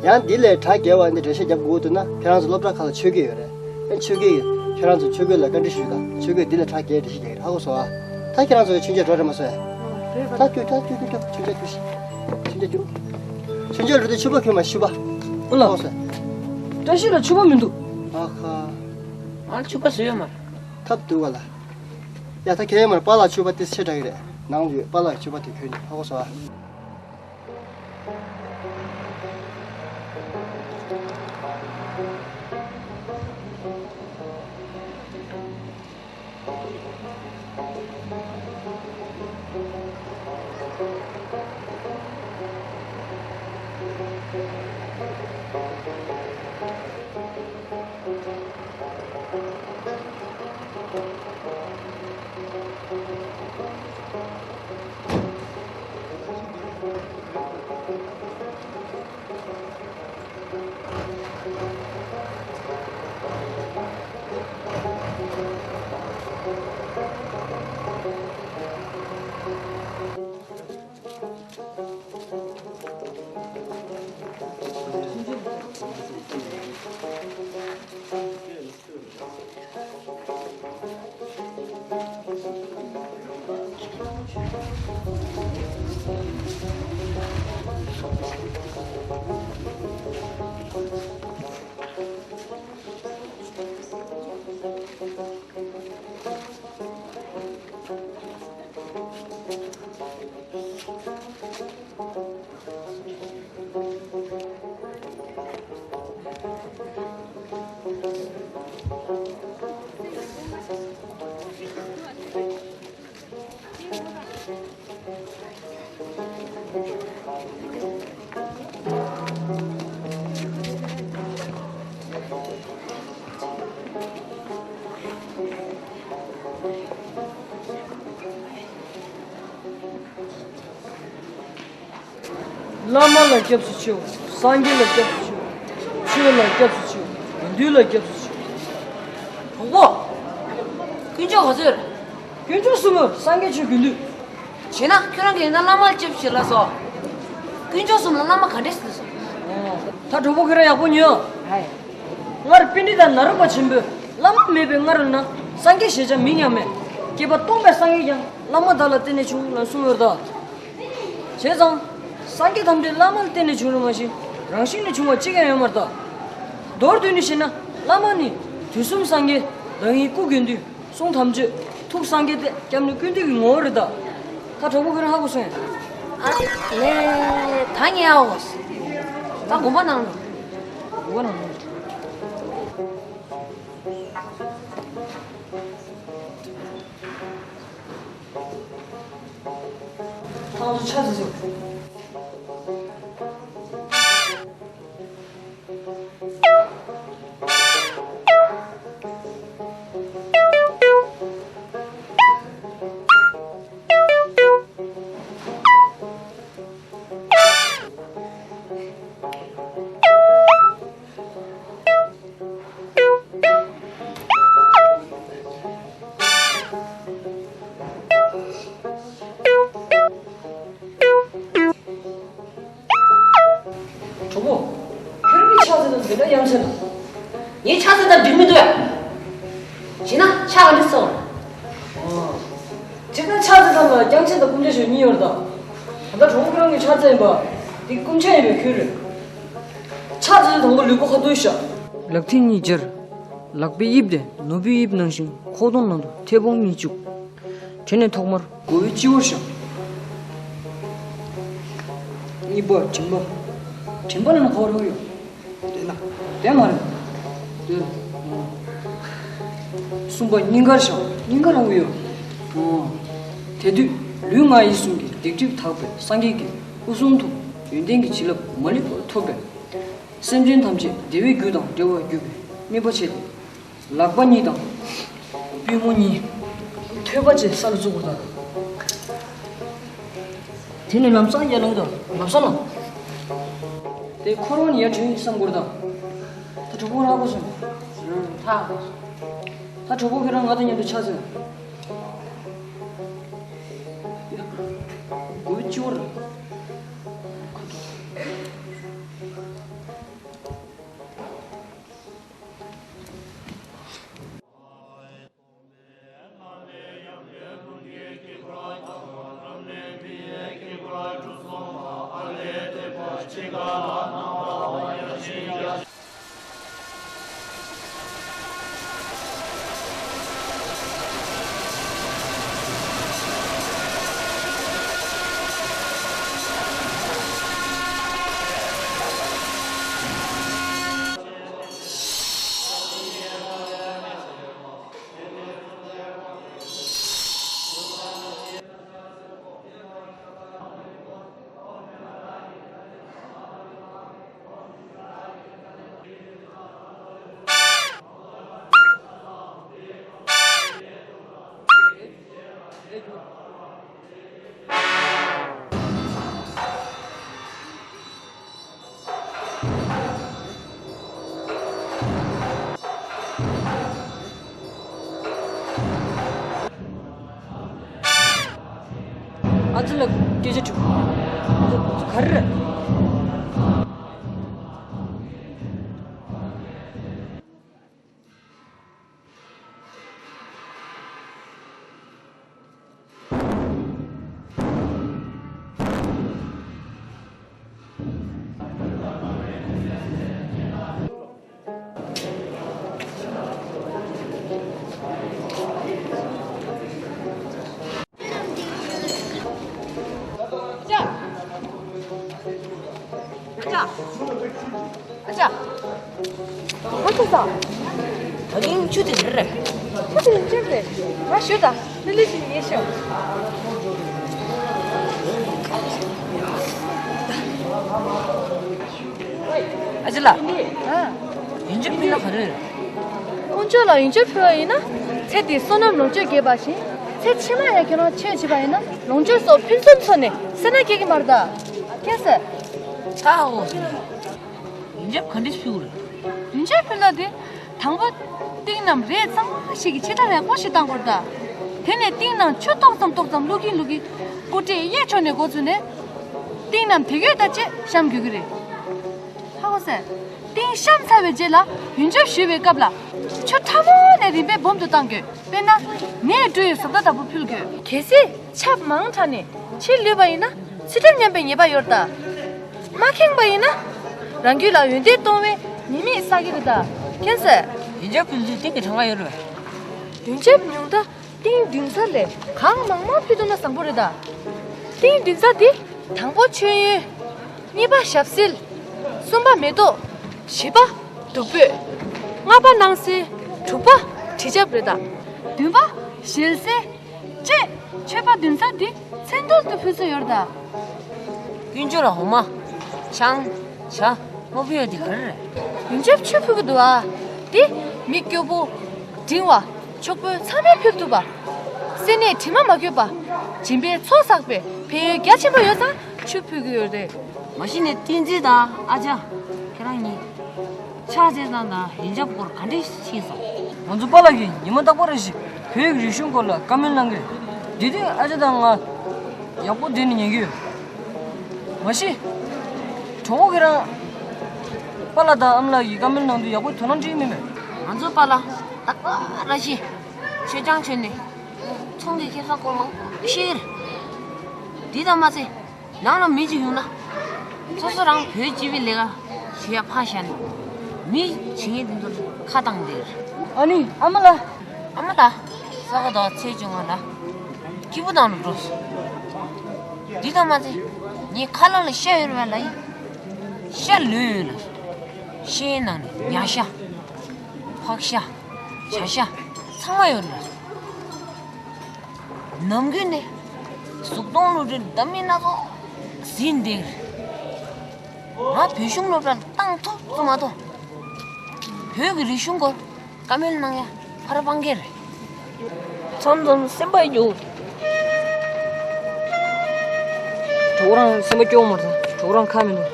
ཡང་འདི་ལས་གྲ་རྒྱས་པ་འདི་འགྲེལ་བཤད་རྒྱབ་དགོས་འདུག་ན་ཁྱེད་རང་ཚོ་སློབ་གྲྭ་ཁག་ལ་ཆོས་སྐད་ཡོད་རེད། ཨེ་ཆོས་སྐད་ཡོད། ཁྱེད་རང་ཚོ་ཆོས་སྐད་ལ་བཀའ་འདྲི་ཞུས་དང་ཆོས་སྐད་འདི་ལས་གྲ་རྒྱས་འགྲེལ་བཤད་རྒྱག་གི་རེད་ཧ་གོ་སོང་ཨ། ད་ཁྱེད་རང་ཚོ་མཆོད་མཇལ་འགྲོ་རེད་མ་སོང་། ད་རྒྱུགས་ད་རྒྱུགས་རྒྱུགས་རྒྱུགས་མཆོད་མཇལ་རྒྱུགས་ཤིག་མཆོད་མཇལ་རྒྱུགས། མཆོད་མཇལ་འགྲོ་དུས་ཕྱུ་པ་གྱོན་མ་ཕྱུ་པ། ཨོ་ལགས། ཧ་གོ་སོང་། བཀྲ་ཤིས་ལ་ཕྱུ་པ་མི་འདུག་ཨ་ཁ། ང་ལ་ཕྱུ་པ་བཟོས་ཡོད་མ་རེད། ཐབས་སྡུག་པ་ལ། ཡ་ད་གས་མར་པཱ་ལགས་ཕྱུ་པ་ཏིས་ཆེ་དྲགས་ཀྱི་རེད། ནང་ལ་ཡོད་པཱ་ལགས་ཕྱུ་པ་དེ་གྱོན་ནས་ཧ་གོ་སོང་ཨ། བླ་མ་ལ་སྐྱབས་སུ་མཆིའོ། སངས་རྒྱས་ལ་སྐྱབས་སུ་མཆིའོ། ཆོས་ལ་སྐྱབས་སུ་མཆིའོ། དགེ་འདུན་ལ་སྐྱབས་སུ་མཆིའོ། གྲོགས་པོ། དཀོན་མཆོག་ག་ཚོད་རེད། དཀོན་མཆོག་གསུམ་མོ། སངས་རྒྱས་ཆོས་དགེ་འདུན། བྱས་ན་ཁྱོད་རང་གིས་ཡིན་ན་བླ་མ་ལ་སྐྱབས་སུ་མཆིའོ་ལབ་སོང་། དཀོན་མཆོག་གསུམ་ལ་བླ་མ་ག་འདྲས་ཟེར་སོང་། ད་གྲོགས་པོ་ཁྱོད་རང་ཡག་པོ་ཉོན། སྔར་པཎྜི་ཏ་ནཱ་རོ་པ་ཆེན་པོས་བླ་མ་མེད་པའི་སྔ་རོལ་ན་སངས་རྒྱས་ཞེས་བྱ་མིང་ཡང་མེད། བསྐལ་པ་སྟོང་པའི་སངས་རྒྱས་ཀྱང་བླ་མ་དག་ལ་བརྟེན་ནས་བྱུང་ལ་གསུངས་ཡོད་ད། བྱས་ཙང་། སངས་རྒྱས་ཐམས་ཅད་བླ་མ་ལ་བརྟེན་ནས་བྱུང་རེད་མ་གཞི་རང་བཞིན་ནས་བྱུང་བ་གཅིག་ཀྱང་ཡོད་མ་རེད་ད། མདོར་བསྡུས་ནས་བཤད་ན་བླ་མ་ནི་དུས་གསུམ་སངས་རྒྱས། བདག་ཉིད་སྐུ་དགེ་འདུན། གསུང་དམ་ཆོས། ཐུགས་སངས་རྒྱས་ཏེ་སྐྱབས་གནས་ཀུན་འདུས་ཀྱི་ངོ་བོ་རེད་ད། ད་གྲོགས་པོ་ཁྱོད་རང་ཧ་གོ་སོང་ངས། ཨ་ལས། ད་ངས་ཧ་གོ་སོང་། ད་དགོངས་པ་གནང་རོགས། དགོངས་པ་གནང་རོགས། ཁོང་ཚོ་ཆ་ཟིག་ཟིག་གྲོགས་པོ། ཁྱོད་རང་གི་ཕྱག་འཚལ་སྟངས་དེ་འདྲ་ཡ་མཚན་དང་། ངའི་ཕྱག་འཚལ་སྟངས་འགྲིག་མི་འདུག་ཡ། བྱས་ན་ཕྱག་ག་འདྲ་སོང་། ཨོ། ཁྱེད་རང་ཕྱག་འཚལ་སྟངས་ལ་རྐྱང་ཕྱག་དང་སྐུ་ཕྱག་ཞེས་གཉིས་ཡོད་རེད་ད། ད་ལྟ་གྲོགས་པོ་ཁྱོད་རང་གི་ཕྱག་འཚལ་ཡིན་པ། འདི་སྐུ་ཕྱག་ཡིན་པའི་ཁུལ་རེད། ཕྱག་འཚལ་དུས་དང་པོ་ལུས་པོ་ཁ་ཐུག་བཞག་ལག་མཐིལ་གཉིས་སྦྱར། ལག་པའི་དབྱིབས་དེ་ནོར་བུའི་དབྱིབས་ནང་བཞིན་ཁོག་སྟོང་ནང་དུ་མཐེ་བོང་གཉིས་བཅུག་དེ་ནས་ཐོག་མར་མགོ་བོའི་སྤྱི་བོར་བཞག་གཉིས་པ་མགྲིན་པ། མགྲིན་པ་ལ་ནི་ག་པར་ཡོད། དེ་ན། དེ་མ་རེད། དེ། གསུམ་པ་སྙིང་གར་བཞག་སྙིང་གར་རང་གི་ཡོད། དེ་དུས་ལུས་ངག་ཡིད་གསུམ་གྱི་སྡིག་སྒྲིབ་དག་པས་སངས་རྒྱས་ཀྱི་སྐུ་གསུང་ཐུགས་ཡོན་ཏན་གྱི་བྱིན་རླབས་མ་ལུས་པར་ཐོབ་པས། སེམས་ཅན་ཐམས་ཅད་བདེ་བའི་རྒྱུ་དང་འབྲེལ་བར་གྱུར་པའི་དམིགས་པ་བྱས་ཏེ། ལག་པ་གཉིས་དང་། པུས་མོ་གཉིས། ཐོད་པ་བཅས་ས་ལ་བཙུགས་པ་དང་། དེ་ནས་ལམ་སང་ཡར་ལངས་དང་ལམ་སང་ལངས། དེ་འཁོར་བ་ནས་ཡར་བྲོས་ཡིན་བསམ་དགོས་དང་། ད་གྲོགས་པོ་རང་གོ་སོང་། ད། ད་གྲོགས་པོ་ཁྱེད་རང་ང་དང་མཉམ་དུ་ཕྱག་འཚལ། ཡ། མགོ་བོའི་སྤྱི་བོར། ཨ་ཙི་ལ་སྐད་ཆ་དྲི། ཨ་ཙི་ག་རེ་རེད། ཨ་ཅག་ཨ་ཅག་ཨ་ཅག་ད་རིང་ཆུ་དེ་རེད། ཆུ་དེ་ལ་ཅེར་རེད། ང་ཞུ་ད་ལི་ལི་ཞིག་ངས་ཤོག་ཨ་ཅག་ལགས། ཨ། ཡོན་ཆབ་ཕུལ་ན་ག་རེ་རེད། དཀོན་མཆོག་ལ་ཡོན་ཆབ་ཕུལ་བ་ཡིན་ན། ཚེ་འདིའི་བསོད་ནམས་ལོངས་སྤྱོད་རྒྱས་པ་བཞིན། ཚེ་ཕྱི་མ་ཡང་ཁྱེད་རང་ཆོས་བྱེད་པ་ཡིན་ན་ལོངས་སྤྱོད་སོགས་ཕུན་སུམ་ཚོགས་ནས་སེར་སྣ་སྐྱེ་གི་མ་རེད་ད། མཁྱེན་སོང་། ད་འོ། ཡོན་ཆབ་ག་འདྲས་ཕུལ་རེད། ཡོན་ཆབ་ཕུལ་ན་དེ། དང་པོ། ཏིང་ནམ་རས་གཙང་མ་ཞིག་གི་ཕྱི་ཐག་ཡག་པོ་ཞིག་བཏང་དགོས་རེད་ད། དེ་ནས་ཏིང་ནང་ཆུ་ཏོག་ཙམ་ཏོག་ཙམ་བླུག་གིན་བླུག་གིན། སྐུ་དྲེད་གཡས་ཕྱོགས་ནས་འགོ་བཙུགས་ནས། ཏིང་ནམ་དེ་གཡོས་ད་ཅེས་བཤམས་དགོས་ཀྱི་རེད། ཧ་གོ་སོང་། ཏིང་བཤམས་ཚར་བའི་རྗེས་ལ་ཡོན་ཆབ་གཞུས་པའི་སྐབས་ལ། ཆུ་ཕྲ་མོ་ནས་རིམ་པས་སྦོམ་དུ་བཏང་དགོས། དཔེར་ན། ནས་འབྲུ་ཡི་བཟོ་ལྟ་ལྟ་བུ་ཕུལ་དགོས། གལ་སྲིད་ཆབ་མང་དྲགས་ནས་ཕྱིར་ལུས་པ་ཡིན་ན་ཚུལ་ཁྲིམས་ཉམས་པའི་ཉེས་པ་ཡོད་རེད་ད། མ་ཁེངས་པ་ཡིན་ན། རང་རྒྱུད་ལ་ཡོན་ཏན་གཏོང་བའི་ཉེས་དམིགས་བསགས་ཀྱི་རེད་ད། མཁྱེན་སོང་། ཡོན་ཆབ་ཕུལ་དུས་ཏིང་གི་གྲངས་ཀ་ཡོད་རེད་པས། ཡོན་ཆབ་ཉུང་མཐའ་ཏིང་བདུན་ཚར་ལས་གང་མང་མང་ཕུལ་ཐུབ་ན་བཟང་པོ་རེད་ད། ཏིང་བདུན་ཚར་འདི། དང་པོ་མཆོད་ཡོན། གཉིས་པ་ཞབས་བསིལ། གསུམ་པ་མེ་ཏོག་བཞི་པ་བདུག་སྤོས། ལྔ་པ་སྣང་གསལ། དྲུག་པ་དྲི་ཆབ་རེད་ད། བདུན་པ་ཞལ་ཟས། བཅས་མཆོད་པ་བདུན་ཚར་འདི་མཚན་ཐོག་ཏུ་ཕུལ་སྲོལ་ཡོད་རེད་ད། དཀོན་མཆོག་ལ་འོ་མ། ཆང་། ཇ། སྨུག་པའི་འོ་དེ་ག་རེ་རེད། ཡོན་ཆབ་ཆུ་ཕུལ་གི་འདུག་ཨ། དེ་མི་སྐྱོ་པོ། འབྲིང་བ། ཕྱུག་པོ་ཚང་མས་ཕུལ་ཐུབ་པ། སེམས་ནད་དྲི་མ་མ་འཁྱོལ་བ། སྦྱིན་པའི་ཚོགས་བསགས་པའི་ཕན་ཡོན་རྒྱ་ཆེན་པོ་ཡོད་ཙང་ཆུ་ཕུལ་གི་ཡོད་རེད། མ་གཞི་ནས་བསྟན་འཛིན་དང་ཨ་ཅག་ཁྱེད་རང་གཉིས། ཕྱག་འཚལ་སྟངས་དང་ཡོན་ཆབ་སྐོར་ག་འདྲས་ཤེས་སོང་། ང་ཚོ་པཱ་ལགས་ཀྱིས་ཉི་མ་རྟག་པར་རེ་བཞིན་བོད་ཀྱི་རིག་གཞུང་སྐོར་ལ་བཀའ་མོལ་གནང་གི་རེད། དེ་དུས་ཨ་ཅག་དང་ང་ཡག་པོ་བསྡད་ནས་ཉན་གྱི་ཡོད། མ་གཞི། གྲོགས་པོ་ཁྱེད་རང་། པཱ་ལགས་དང་ཨ་མ་ལགས་ཀྱིས་བཀའ་མོལ་གནང་དུས་ཡག་པོ་དོ་སྣང་སྤྲད་ཀྱི་མེད་པས། ང་ཚོ་པཱ་ལགས་རྟག་པར་རེ་བཞིན་མཆོད་ཆང་མཆོད་ནས་ཚོང་གི་ཁེ་བཟང་སྐོར་མང་པོ་བཤད་ཀྱི་རེད། འདི་དང་མ་ཚད། ནང་ལ་མི་གཅིག་ཡོང་ན། སོ་སོ་རང་བོད་སྤྱི་པའི་ལས་ཀ་བྱེད་ཡ་ཕར་བཞག་ནས། མི་བྱེད་མཁན་དེ་ཚོར་ཁ་བཏང་བསྡད། ཨ་ནི་ཨ་མ་ལགས། ཨ་མ་ལགས། ས་ག་ཟླ་བ་ཚེས་བཅོ་ལྔ་ལ་སྐྱིད་པོ་བཏང་ལ་འགྲོ་སོང་། འདི་དང་མ་ཚད། ངའི་ཁ་ལག་ལ་ཤ་ཡོད་རེད་པས་ལབ་ཡིན། ཤ་ལོས་ཡོད་ལ། ཤའི་ནང་ནས་ཉ་ཤ། ཕག་ཤ། བྱ་ཤ། ཚང་མ་ཡོད་རེད་ལ། ནམ་རྒྱུན་ནས་གཟུགས་མཐོང་སློབ་གྲྭའི་འདྲ་མིན་སྣ་ཚོགས་ཟིན་བསྡད་ཀྱི་རེད། ང་བོད་གཞུང་སློབ་གྲྭར་བཏང་ཐུབ་ཙམ་མ་གཏོགས། བོད་ཀྱི་རིག་གཞུང་སྐོར་བཀའ་མོལ་གནང་ཡ་ཕར་སྤང་གི་རེད། མཚམས་མཚམས་སེམས་པ་སྐྱོ། གྲོགས་རང་སེམས་པ་སྐྱོ་མ་རེད། གྲོགས་རང་ཁ་མི་འདུག་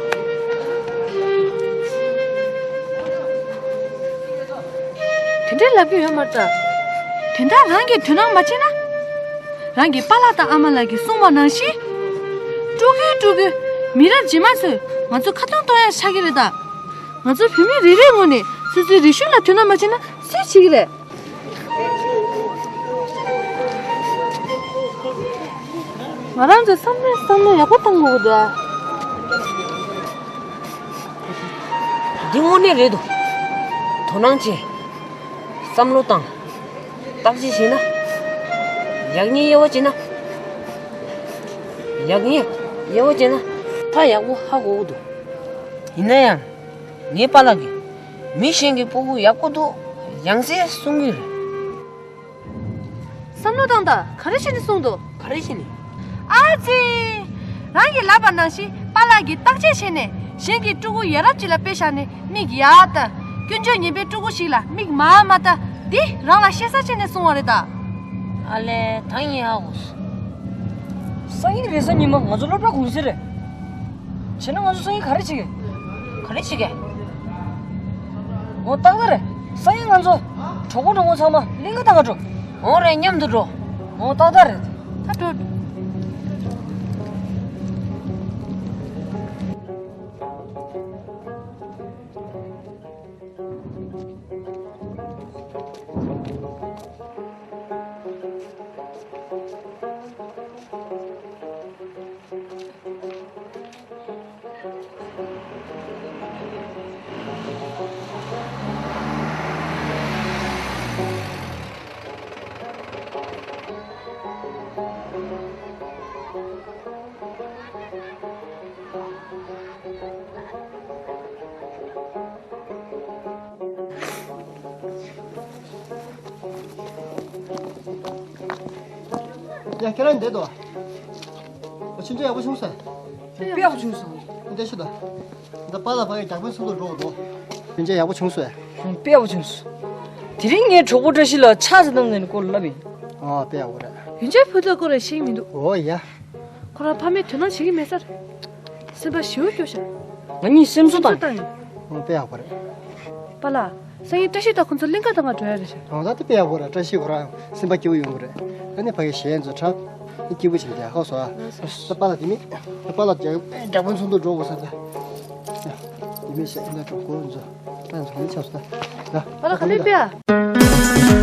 དེ་འདྲའི་ལབ་ཀྱི་ཡོད་མ་རེད་ད། དོན་དག་རང་གིས་དོ་སྣང་མ་བྱས་ན། རང་གི་པཱ་ལགས་དང་ཨ་མ་ལགས་ཀྱིས་གསུངས་པ་ནང་བཞིན། སྤྲུལ་སྐུའི་སྤྲུལ་སྐུ་མི་རབས་རྗེས་མ་ཚོས་ང་ཚོ་ཁ་ཏོན་གཏོང་ཡ་ཆགས་ཀྱི་རེད་ད། ང་ཚོ་བོད་མི་རེ་རེའི་ངོས་ནས་སོ་སོའི་རིག་གཞུང་ལ་དོ་སྣང་མ་བྱས་ན་སུས་བྱེད་ཀྱི་རེད། ང་རང་ཚོས་བསམ་བློ་བསམ་བློ་ཡག་པོ་བཏང་དགོས་ཀྱི་འདུག་ཨ། འདི་དངོས་གནས་རེད་འདུག་དོ་སྣང་བྱེད། བསམ་བློ་བཏང་། བརྟག་དཔྱད་བྱས་ན། ཡག་ཉེས་དབྱེ་བ་བྱས་ན། ཡག་ཉེས་དབྱེ་བ་བྱས་ན། ད་ཡག་པོ་ཧ་གོ་གི་འདུག་ཡིན་ན་ཡང་། ངའི་པཱ་ལགས་ཀྱིས། མི་གཞན་གྱི་སྤུ་གུ་ཡག་པོ་འདུག་ཡང་སེ་གསུང་གི་རེད། བསམ་བློ་བཏང་དང་ག་རེ་བྱས་ནས་གསུངས་འདུག་ག་རེ་བྱས་ནས། ཨ་ཙི། རང་གིས་ལབ་པ་ནང་བཞིན་པཱ་ལགས་ཀྱིས་བརྟག་དཔྱད་བྱས་ནས་གཞན་གྱི་ཕྲུ་གུ་ཡ་རབས་ཅིག་ལ་དཔེ་བཞག་ནས་མིག་ཡར་ལྟ། སྐྱོན་བརྗོད་ངན་པའི་ཕྲུ་གུ་ཞིག་ལ་མིག་མར་མ་ལྟ། འདི་རང་ལ་ཤེས་གསལ་བྱས་ནས་གསུངས་པ་རེད་ད། ཨ་ལས་ད་ངས་ཧ་གོ་སོང་། སང་ཉིན་རེས་གཟའ་ཉི་མ་ང་ཚོ་སློབ་གྲྭ་དགོང་ཟས་རེད། བྱས་ན་ང་ཚོ་སང་ཉིན་ག་རེ་བྱེད་ཀྱི། ག་རེ་བྱེད་ཀྱི། འོ་ཏག་ཏག་རེད། སང་ཉིན་ང་ཚོ་གྲོགས་པོ་གྲོགས་མོ་ཚང་མ་གླིང་ག་ད་ག་འགྲོ། འོ་རེད། མཉམ་དུ་འགྲོ། འོ་ཏག་ཏག་རེད། ད་འགྲོ། ཡ། ཁྱེད་རང་འདིར་འདུག་ཨ། ཁྱིམ་ཚང་ཡག་པོ་བྱུང་སོང་། དཔེ་ཡག་པོ་བྱུང་སོང་། འདི་ཤི་ད། འདི་པཱ་ལགས་ཕ་གི་རྒྱགས་པའི་ཚུལ་དུ་འགྲོ་འདུག་ཁྱིམ་ཚང་ཡག་པོ་བྱུང་སོང་། དཔེ་ཡག་པོ་བྱུང་སོང་། དེ་རིང་ངའི་གྲོགས་པོ་བཀྲ་ཤིས་ལགས་ཕྱག་འཚལ་གནང་མཁན་སྐོར་ལ་ལབ་ཡིན། ཨོ་དཔེ་ཡག་པོ་རེད། ཡོན་ཆབ་ཕུལ་ཐབས་སྐོར་ལ་ཤེས་ཀྱི་མི་འདུག་ཨོ་ཡ། ཁོ་རང་ཕ་མས་དོ་སྣང་བྱེད་ཀྱི་མེད་ས་རེད། སེམས་པ་ཞེ་པོ་སྐྱོ་ཤག་ང་གཉིས་སེམས་གསོ་བཏང་། ཨོ་དཔེ་ཡག་པོ་རེད། པཱ་ལགས། སང་ཉིན་བཀྲ་ཤིས་དང་ཁོང་ཚོ་གླིང་ག་དང་ང་འགྲོ་ཡ་རེད་ཤག་ཨོ་ད་དེ་དཔེ་ཡག་པོ་རེད། བཀྲ་ཤིས་ཁོ་རང་སེམས་པ་སྐྱིད་པོ་ཡོང་གི་རེད། ཨ་ནི་ཕ་གི་གཞས་ཚོ་འཁྲབ། ཨ་སྐྱིད་པོ་བྱེད་ཀྱི་ཡ་ཧོ་སོ་ཨ། ད་པཱ་ལགས་དེ་མིན། ད་པཱ་ལགས་རྒྱ་རྒྱ་དཔོན་ཚོགས་འདུ་འགྲོ་དགོས་ས་ད། དེ་མིན་བཤད་ན་གྲོགས་པོ་ཚོ་ད་ཚོགས་མི་ཆགས་སོ་ད། ད་པཱ་ལགས་ག་ལེ་པེ་ཨ།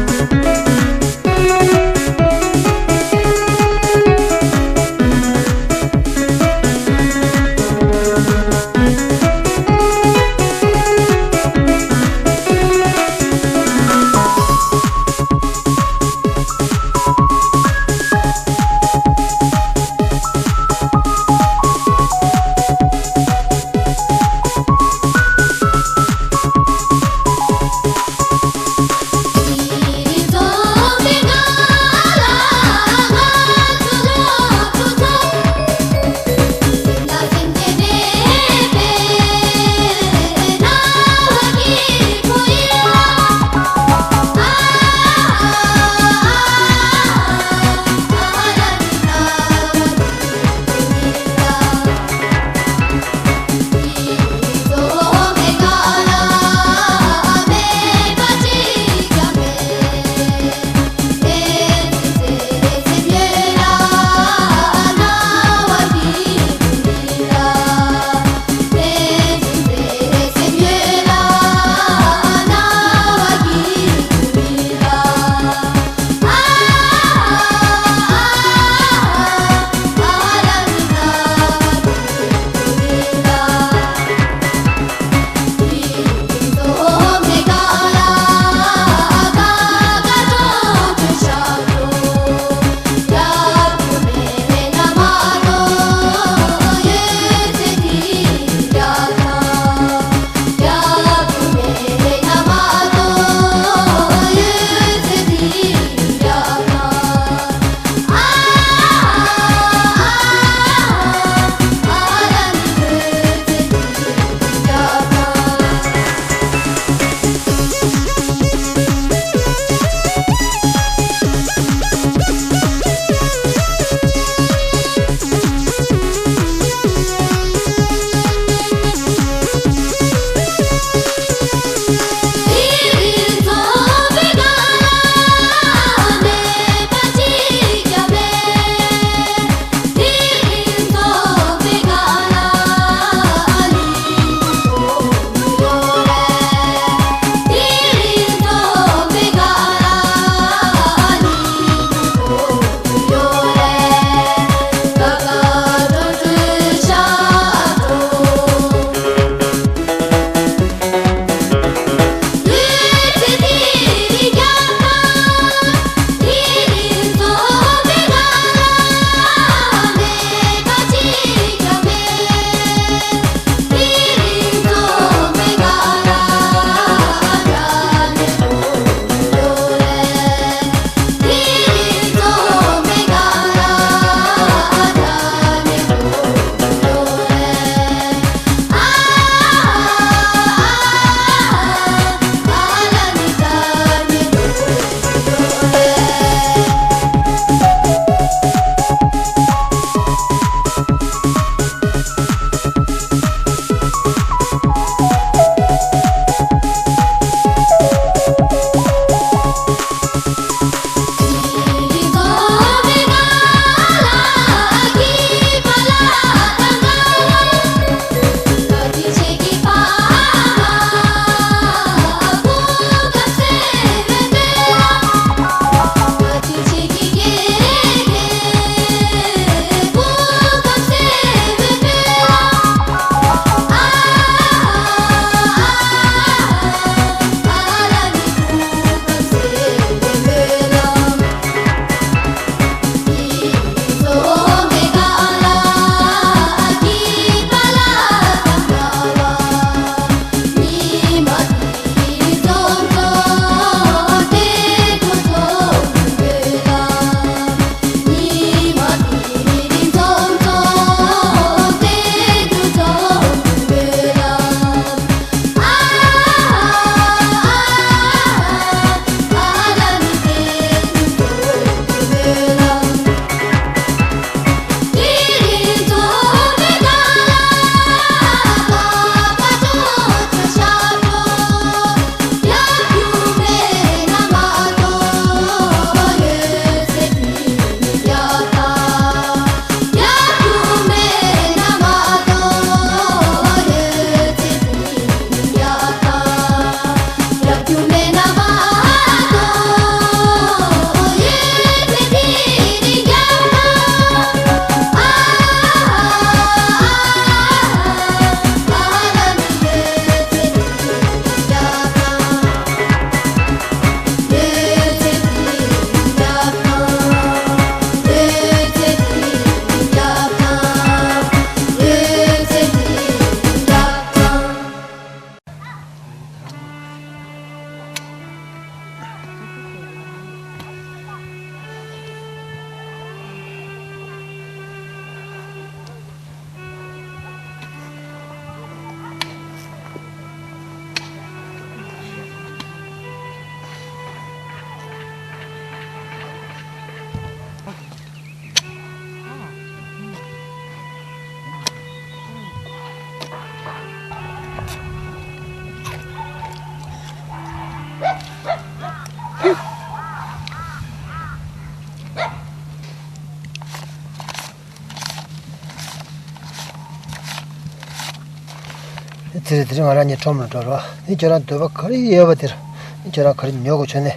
དེ་རེད། དེ་རིང་ང་རང་གཉིས་ཁྲོམ་ལ་འགྲོ་རོགས། ཨེ། ཁྱོད་རང་འདོད་པ་ག་རེ་ཡོད་པ་དེ་ར། ཨེ། ཁྱོད་རང་ག་རེ་ཉོ་དགོས་བྱུང་ནས།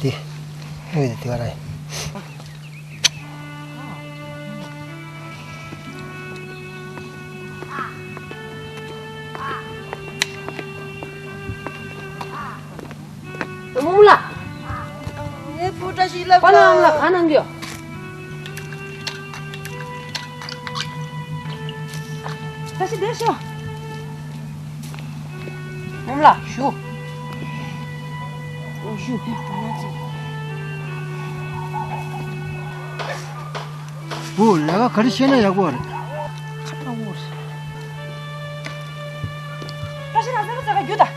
དེ། དངུལ་དེ་དེ་ག་རང་ཡིན། རྨོ་མོ་ལགས། ངའི་བུ་བཀྲ་ཤིས་ལབ། པཱ་ལགས། ཨ་མ་ལགས་ག་གནང་གི་ཡོད། བཀྲ་ཤིས་འདིར་ཤོག། རྨོ་མོ་ལགས་བཞུགས། བཞུགས། བུ། ལས་ཀ་ག་རེ་བཤད་ན་ཡག་པོ་རེད། ཁ་ཁྲ་འོ་རེད། བཀྲ་ཤིས་ལགས། ཟ་ཁ་ཟ་ཁ་རྒྱུགས་དང་།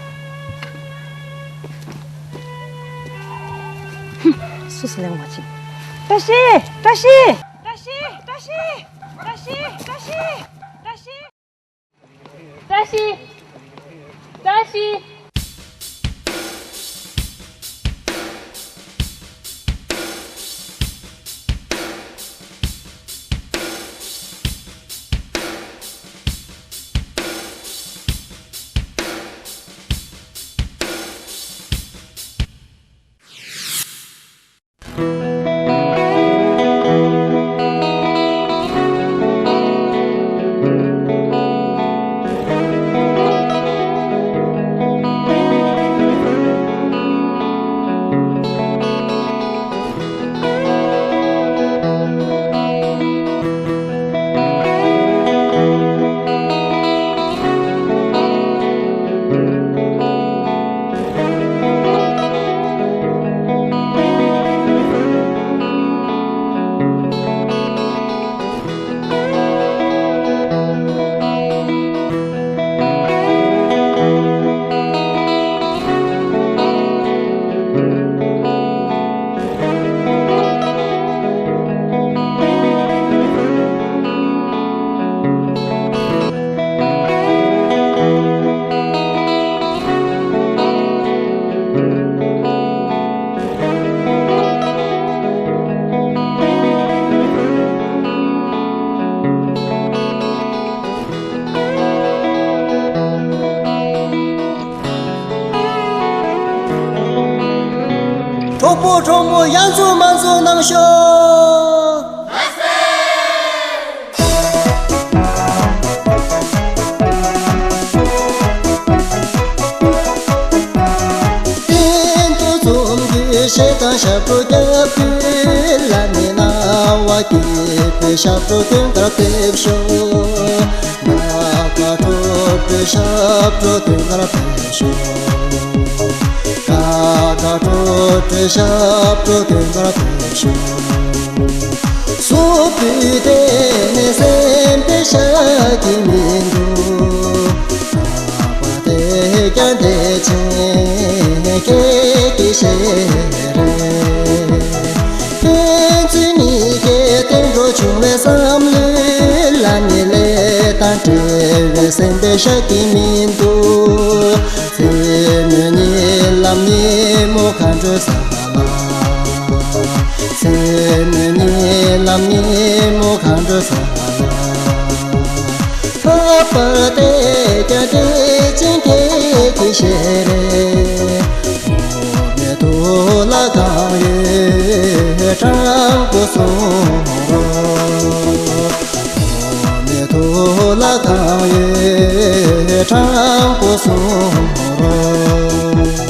ཧུམ། སུ་སུ་ལེན་མ་བྱེད། བཀྲ་ཤིས། བཀྲ་ཤིས། བཀྲ་ཤིས། བཀྲ་ཤིས། བཀྲ་ཤིས། བཀྲ་ཤིས། བཀྲ་ཤིས། བཀྲ་ཤིས། བཀྲ་ཤིས། གྲོགས་པོ་གྲོགས་མོ་ཡ་མཚོ་མ་མཚོ་གནང་ཤོག། སྟེང་དུ་འཛོམས་ཏེ་གཞས་དང་ཞབས་བྲོ་རྒྱབ་དུས། བླ་མའི་སྣང་བ་སྐྱིད་པའི་ཞབས་བྲོ་དོན་དག་ཕེབས་ཤོག། ང་དགའ་སྤྲོ་སྤྲོ་ཞབས་བྲོ་དོན་དག་ཕེབས་ཤོག། ཀ་ཀ་ཀྲོ་ཀྲོ་ཞབས་བྲོ་དོན་དག་ཕེབས་ཤོག། སུ་བུད་དེ་ནས་སེམས་པའི་ཤ་གི་མི་འདུག། ལག་པ་དེ་ཀྱང་བདེ་ཆེན་སྐད་ཀྱི་ཤེས་རེད། ཕན་ཚུན་གཉིས་ཀའི་བསྟན་འགྲོ་བྱུང་བའི་བསམ་བློའི་ལ་ནི་ལས་དང་བྲལ་བའི་སེམས་པའི་ཤ་གི་མི་འདུག། མཚན་མོའི་ཉི་ལམ་ཉིན་མོ་མཁའ་འགྲོ་ས་ལ། མཚན་མོའི་ཉི་ལམ་ཉིན་མོ་མཁའ་འགྲོ་ས་ལ། ལྷག་པར་དེ་ཀྱང་བདེ་ཆེན་སྐད་ཀྱི་ཤེས་རེད། འོ་མའི་ཐུགས་ལ་གང་ཡོད་དྲང་པོ་གསུང་རོགས། འོ་མའི་ཐུགས་ལ་གང་ཡོད་དྲང་པོ་གསུང་རོགས།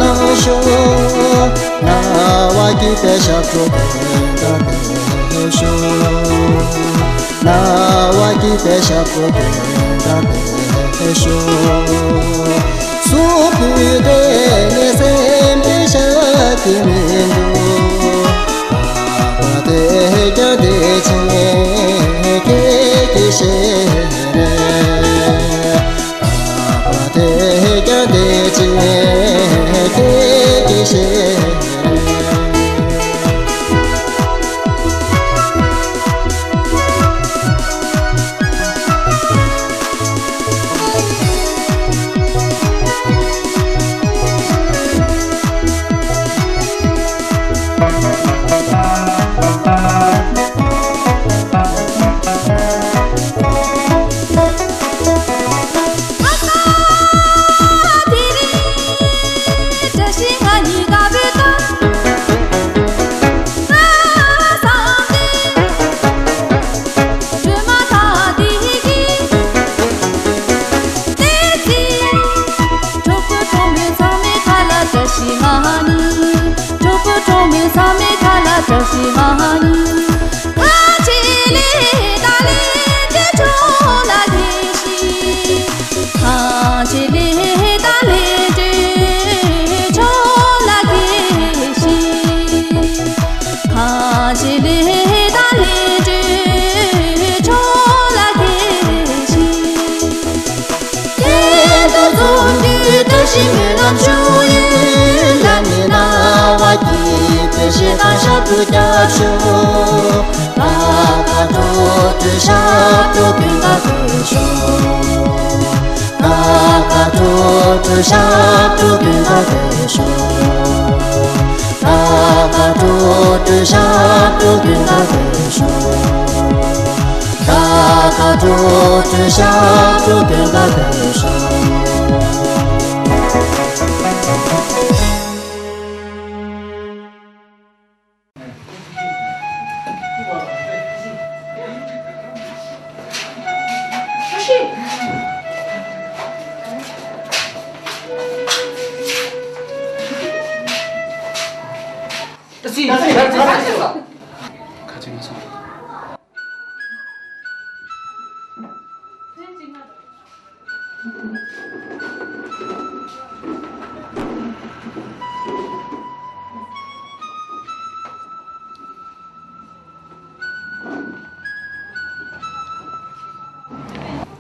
ནང་ཤོག། རྣ་བ་སྐྱིད་པའི་ཞབས་བྲོ་དེ་འདྲ་དེ་ཤོག། རྣ་བ་སྐྱིད་པའི་ཞབས་བྲོ་དེ་འདྲ་དེ་ཤོག། གཟུགས་པོའི་སྟེང་ནས་སེམས་པའི་ཞག་གི་མི་འདུག། ཨ་ཕ་དེ་ཀྱང་བདེ་ཆེན་ཁྱེད་ཀྱི་ཞལ་རས། ཨ་ཕ་དེ་ཀྱང་བདེ་ཆེན་ཁྱེད་ཀྱི་ཞལ་རས། ཁ་ཅིག་མ་སོང་།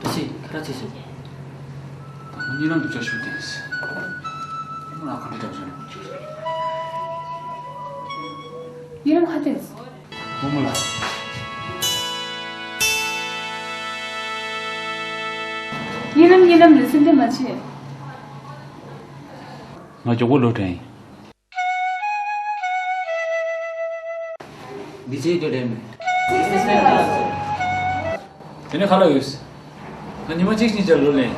ད་ཅི་ཁ་ར་ཅི་ཟེར། ད་ཁོ་གཉིས་རང་འདུག་ཅག་ཞུ་དེ། ང་ཁ་འདི་འདྲ་བྱུང་། གཉིས་རང་ཁ་དེ། བུ་མོ་ལགས། གཉིད་ལམ་གཉིད་ལམ་ལ་སེམས་ཁྲལ་མ་བྱེད། ང་མགྱོགས་པོ་ལོག་འགྲོ་ཡིན། འདི་ཚེ་སྟོད་ལས་མེད། དེ་ནས་ཁ་ལག་ཡོད། ང་ཉི་མ་གཅིག་གཉིས་ཆར་ལོ་ལེན།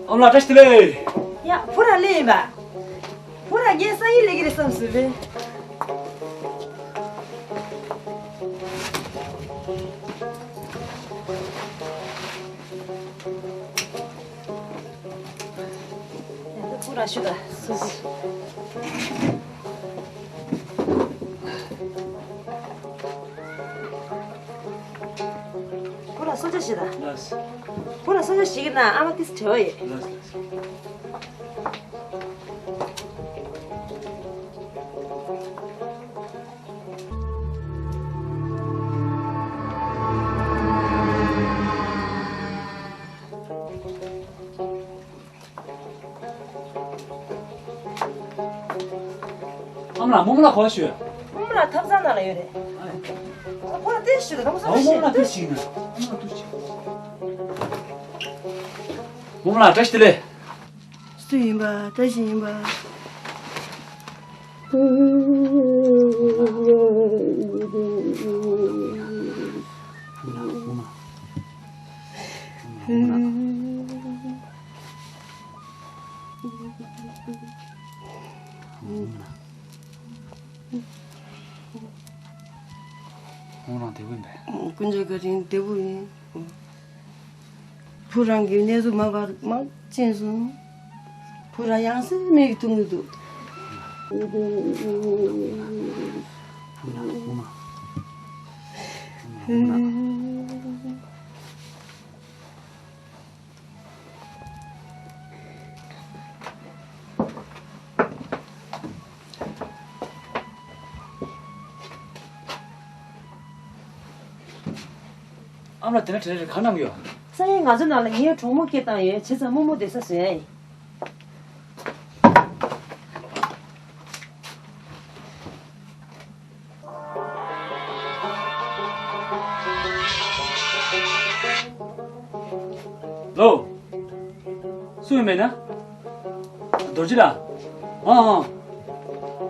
ཨོ་ལ་བཀྲ་ཤིས་བདེ་ལེགས། ཡ། བུ་ར་ལེ་ཡིན་པ། བུ་ར་རྒན་ས་ཡི་ལེ་གི་རེ་བསམ་སྲིད་པས། བུ་ར་ཤུ་ད་སུ་ཟི། ས་ཆ་ཞིག་དང་། ལགས། ཁོ་ལ་ས་ཆ་ཞིག་གི་ནང་ཨ་མ་ཏིས་བྲེལ་བ་ཡོད། ལགས་ལགས། ཨ་མ་ལགས། རྨོ་མོ་ལགས་ག་པར་ཞུ། རྨོ་མོ་ལགས་ཐབ་ཚང་ནང་ལ་ཡོད་རེད། ཨ། ཁོ་ལ་ཏིས་ཞུ་དང་། རྨོ་མོ་ལགས་ཏིས་ཞིག་ན། རྨོ་མོ་ལགས་ཏིས་ཞིག་རྨོ་མོ་ལགས་བཀྲ་ཤིས་བདེ་ལེགས། སུ་ཡིན་པ། བཀྲ་ཤིས་ཡིན་པ། ཁོང་རང་བདེ་པོ་ཡིན་པས། ཀུན་སྤྱོད་བཀའ་དྲིན་བདེ་པོ་ཡིན། བུ་རང་གི་གནས་ཚུལ་མ་པར་མ་ཅན་སོང་། བུ་རང་ཡང་སེ་མིག་གིས་མཐོང་གི་འདུག། ཨ་མ་ལགས། དེ་ན་དེ་རེ་རེ་ག་གནང་གི་ཡོད། སང་ཉིན་ང་ཚོ་ནང་ལ་ངའི་གྲོགས་མོ་སྐད་བཏང་ཡོད། བྱས་ཙང་རྨོ་མོ་བསྡད་ས་བཟོ་ཡ་ཡིན། ལོ། སུ་ཡིན་མེད་ན། རྡོ་རྗེ་ལགས། ཨང་ཨང་།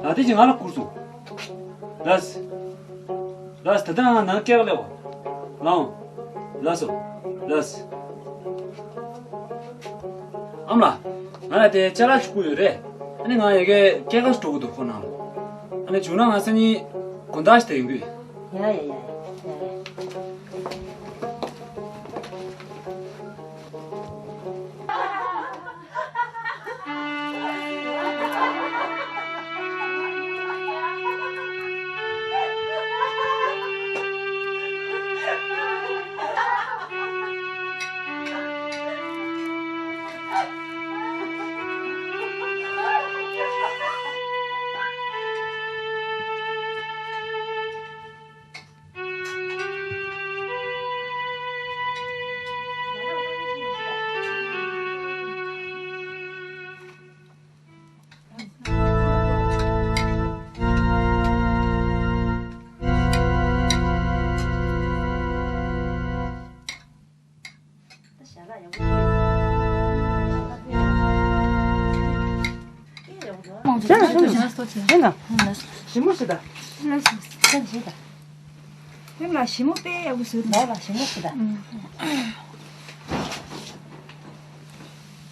ལགས་དེ་ཅི་ང་ལ་བསྐུར་སོང་། ལགས། ལགས། ད་ལྟ་ང་ནང་སྐྱེལ་ག་སླེབས་པ། ལགས། ལགས་སོ། ལགས། ཨ་མ་ལགས། ང་ལ་དེ་ཅ་ལག་ཅིག་བསྐུར་ཡོད་རེད། ཨ་ནི་ང་ཡ་གི་སྐྱེལ་ག་འགྲོ་གི་འདུག་ཁོ་ནང་ལ། ཨ་ནི་བྱུང་ན་ང་སང་ཉིན་དགོང་དག་ཞིག་དེ་ཡོང་གི་ཡོད། ཡ་ཡ་ཡ་ཡ། ཞིམ་མོ་ཞིག་དང་། ལགས་སོ། ཞིམ་མོ་ཞིག་དང་། ལགས་སོ། ཞིམ་མོ་དཔེ་ཡག་པོ་བཟོས་འདུག། ལགས་ལགས། ཞིམ་མོ་ཞིག་དང་།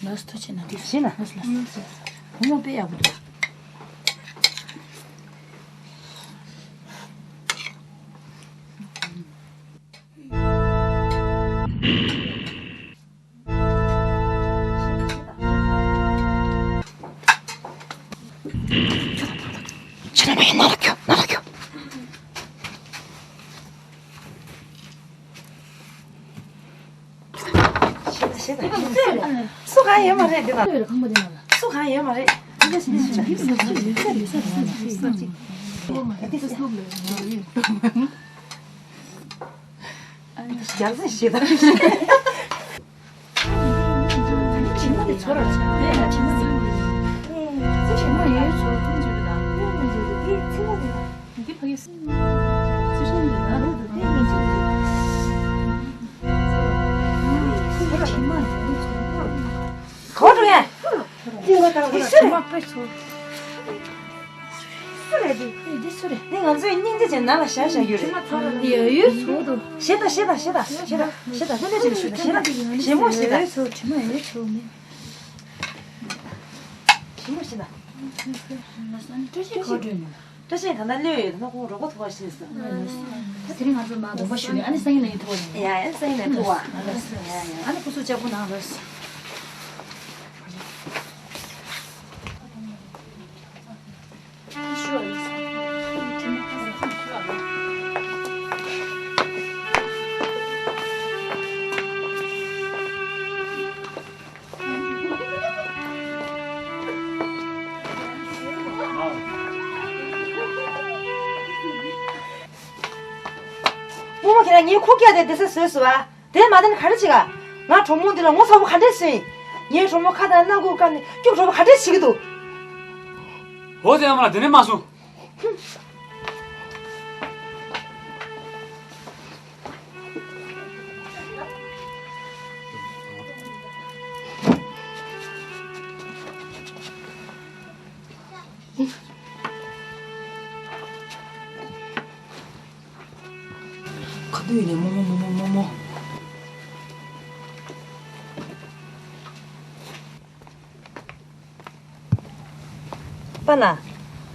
ལགས་སོ། ཐུགས་རྗེ་ཆེ་གནང་། ཐུགས་རྗེ་ཆེ་གནང་། ལགས་སོ་ལགས་སོ། བུ་མོ་དཔེ་ཡག་པོ་འདུག། ཕྱི་ལ་མ་ཡིན། ནང་ལ་ཁྱོད། ནང་ལ་ཁྱོད། ཤེས་ད་ཤེས་ད། སུ་གང་ཡོད་མ་རེད་འདི་ན། སུ་གང་ཡོད་མ་རེད། རྒྱག་ཟིན་ཤེས་ད། གོ་འགྲོ་ཡ། སུ་རེད་འདི། འདི་སུ་རེད། འདི་ང་ཚོའི་སྙིང་རྗེ་ཅན་ནང་ལ་བཞག་བཞག་ཡོད་རེད། ཡོད་ཡོད་ཚོགས་འདུག། ཤེས་ད་ཤེས་ད་ཤེས་ད་ཤེས་ད་ཤེས་ད། ལྷན་རྒྱས་ཅིག་ལ་ཤེས་ད་ཤེས་ད། ཞིམ་མོ་ཤེས་ད། ཞིམ་མོ་ཤེས་ད། བཀྲ་ཤིས་ག་པར་འགྲོ་ཡིན་ནམ། བཀྲ་ཤིས་ད་ལྟ་གློད་ཡོད། ད་ཁོང་རོགས་པ་ཐུག་པ་ཞིག་ཟེར། ད་དེ་རིང་ང་ཚོ་མ་དགོངས་པ་ཞུ་ཡ། ཨ་ནི་སང་ཉིན་ལ་ཡིན་ཐུག་པ་ཡིན། ཡ་ཡ། སང་ཉིན་ལ་ཐུག་པ། ཡ་ཡ། ཨ་ནི་སྐུ་གཟུགས་ལྕགས་པོ་གནང་རོགས། ཁྱེད་རང་ངའི་ཁུག་རྒྱག་དེ་བསྡད་ས་བཟོས་སོང་བ། དེ་མ་ཐན་ག་རེ་བྱེད་ག་ང་གྲོགས་མོ་འདི་ལ་ངོ་ཚ་པོ་ག་འདྲས་བྱུང་། ངའི་གྲོགས་མོ་ཁ་དང་སྣ་ཁུག་བཀབ་ནས་སྐྱུག་བྲོ་པོ་ག་འདྲས་བྱེད་ཀྱི་འདུག་འོ་དེ་ཨ་མ་ལགས་དེ་ནས་མ་སོང་། ག་དུས་ཡིན་ནའི་རྨོ་མོ་རྨོ་མོ་རྨོ་མོ། པཱ་ལགས།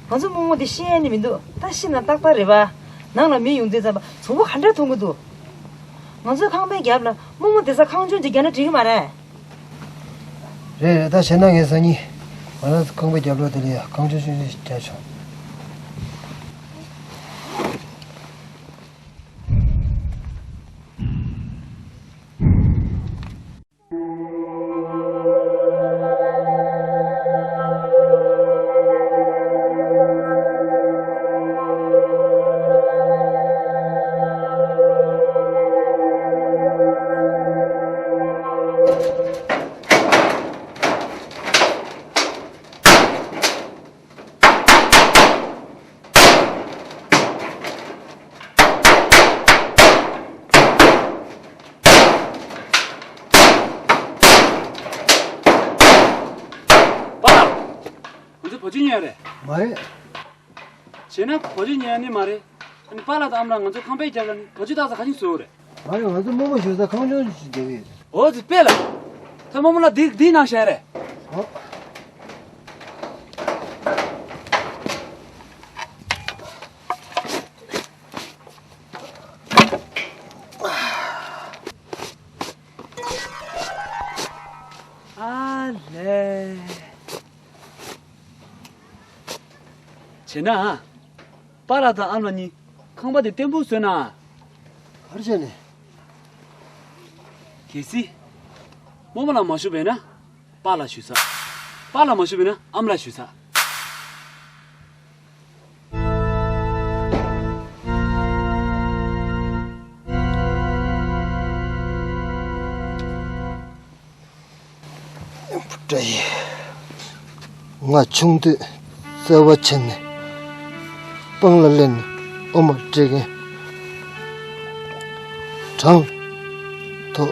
ང་ཚོ་རྨོ་མོ་འདི་ཤི་ཡ་ནི་མི་འདུག་ད་ཤི་ན་ཏག་ཏག་རེད་པ། ནང་ལ་མི་ཡོང་དུས་ཙམ་པ་གཟུགས་པོ་ག་འདྲ་མཐོང་གི་འདུག་ང་ཚོའི་ཁང་པའི་རྒྱབ་ལ་རྨོ་མོ་བསྡད་ས་ཁང་ཆུང་ཅིག་བརྒྱབ་ན་འགྲིག་གི་མ་རེད། རེད་རེད། ད་བྱས་ན་ངས་སང་ཉིན་ང་རང་ཚོ་ཁང་པའི་རྒྱབ་ལོགས་དེ་ལ་ཡ་ཁང་ཆུང་ཆུང་ཅིག་རྒྱག་ཆོག་པཱ་ལགས། ང་ཚོ་བོད་ཆས་ཉོས་རེད། མ་རེད། བྱས་ན་བོད་ཆས་ཉོས་ནི་མ་རེད། ཨ་ནི་པཱ་ལགས་དང་ཨ་མ་ལགས་ང་ཚོ་ཁང་པའི་རྒྱབ་ལ་ནི་བོད་ཆས་བཏགས་ས་ག་ནས་བཟོས་ཡོད་རེད། མ་རེད། ང་ཚོ་རྨོ་མོ་བཞུགས་ས་ཁང་ཆུང་ཞིག་བརྒྱབ་ཡོད། འོ་ཙི་པཱ་ལགས། ད་རྨོ་མོ་ལགས་འདི་འདི་ནང་བཞག་རེད། ཨོ། ཨ་ལས། བྱས་ན། པཱ་ལགས་དང་ཨ་མ་ལགས་གཉིས་ཁང་པ་དེ་བརྟན་པོ་བཟོས་ན། ག་རེ་བྱས་ནས། གལ་སྲིད། རྨོ་མོ་ལགས་མ་བཞུགས་པ་ཡིན་ན། པཱ་ལགས་བཞུགས་ས། པཱ་ལགས་མ་བཞུགས་པ་ཡིན་ན་ཨ་མ་ལགས་བཞུགས་ས། བུ་ཕྲུག་ཡིན། ང་ཆུང་དུས་བརྩེ་བ་ཆེ་ནས་སྤང་ལ་སླེབས་ནས་འོ་མ་སྤྲད་མཁན། གྲང་ཐོག་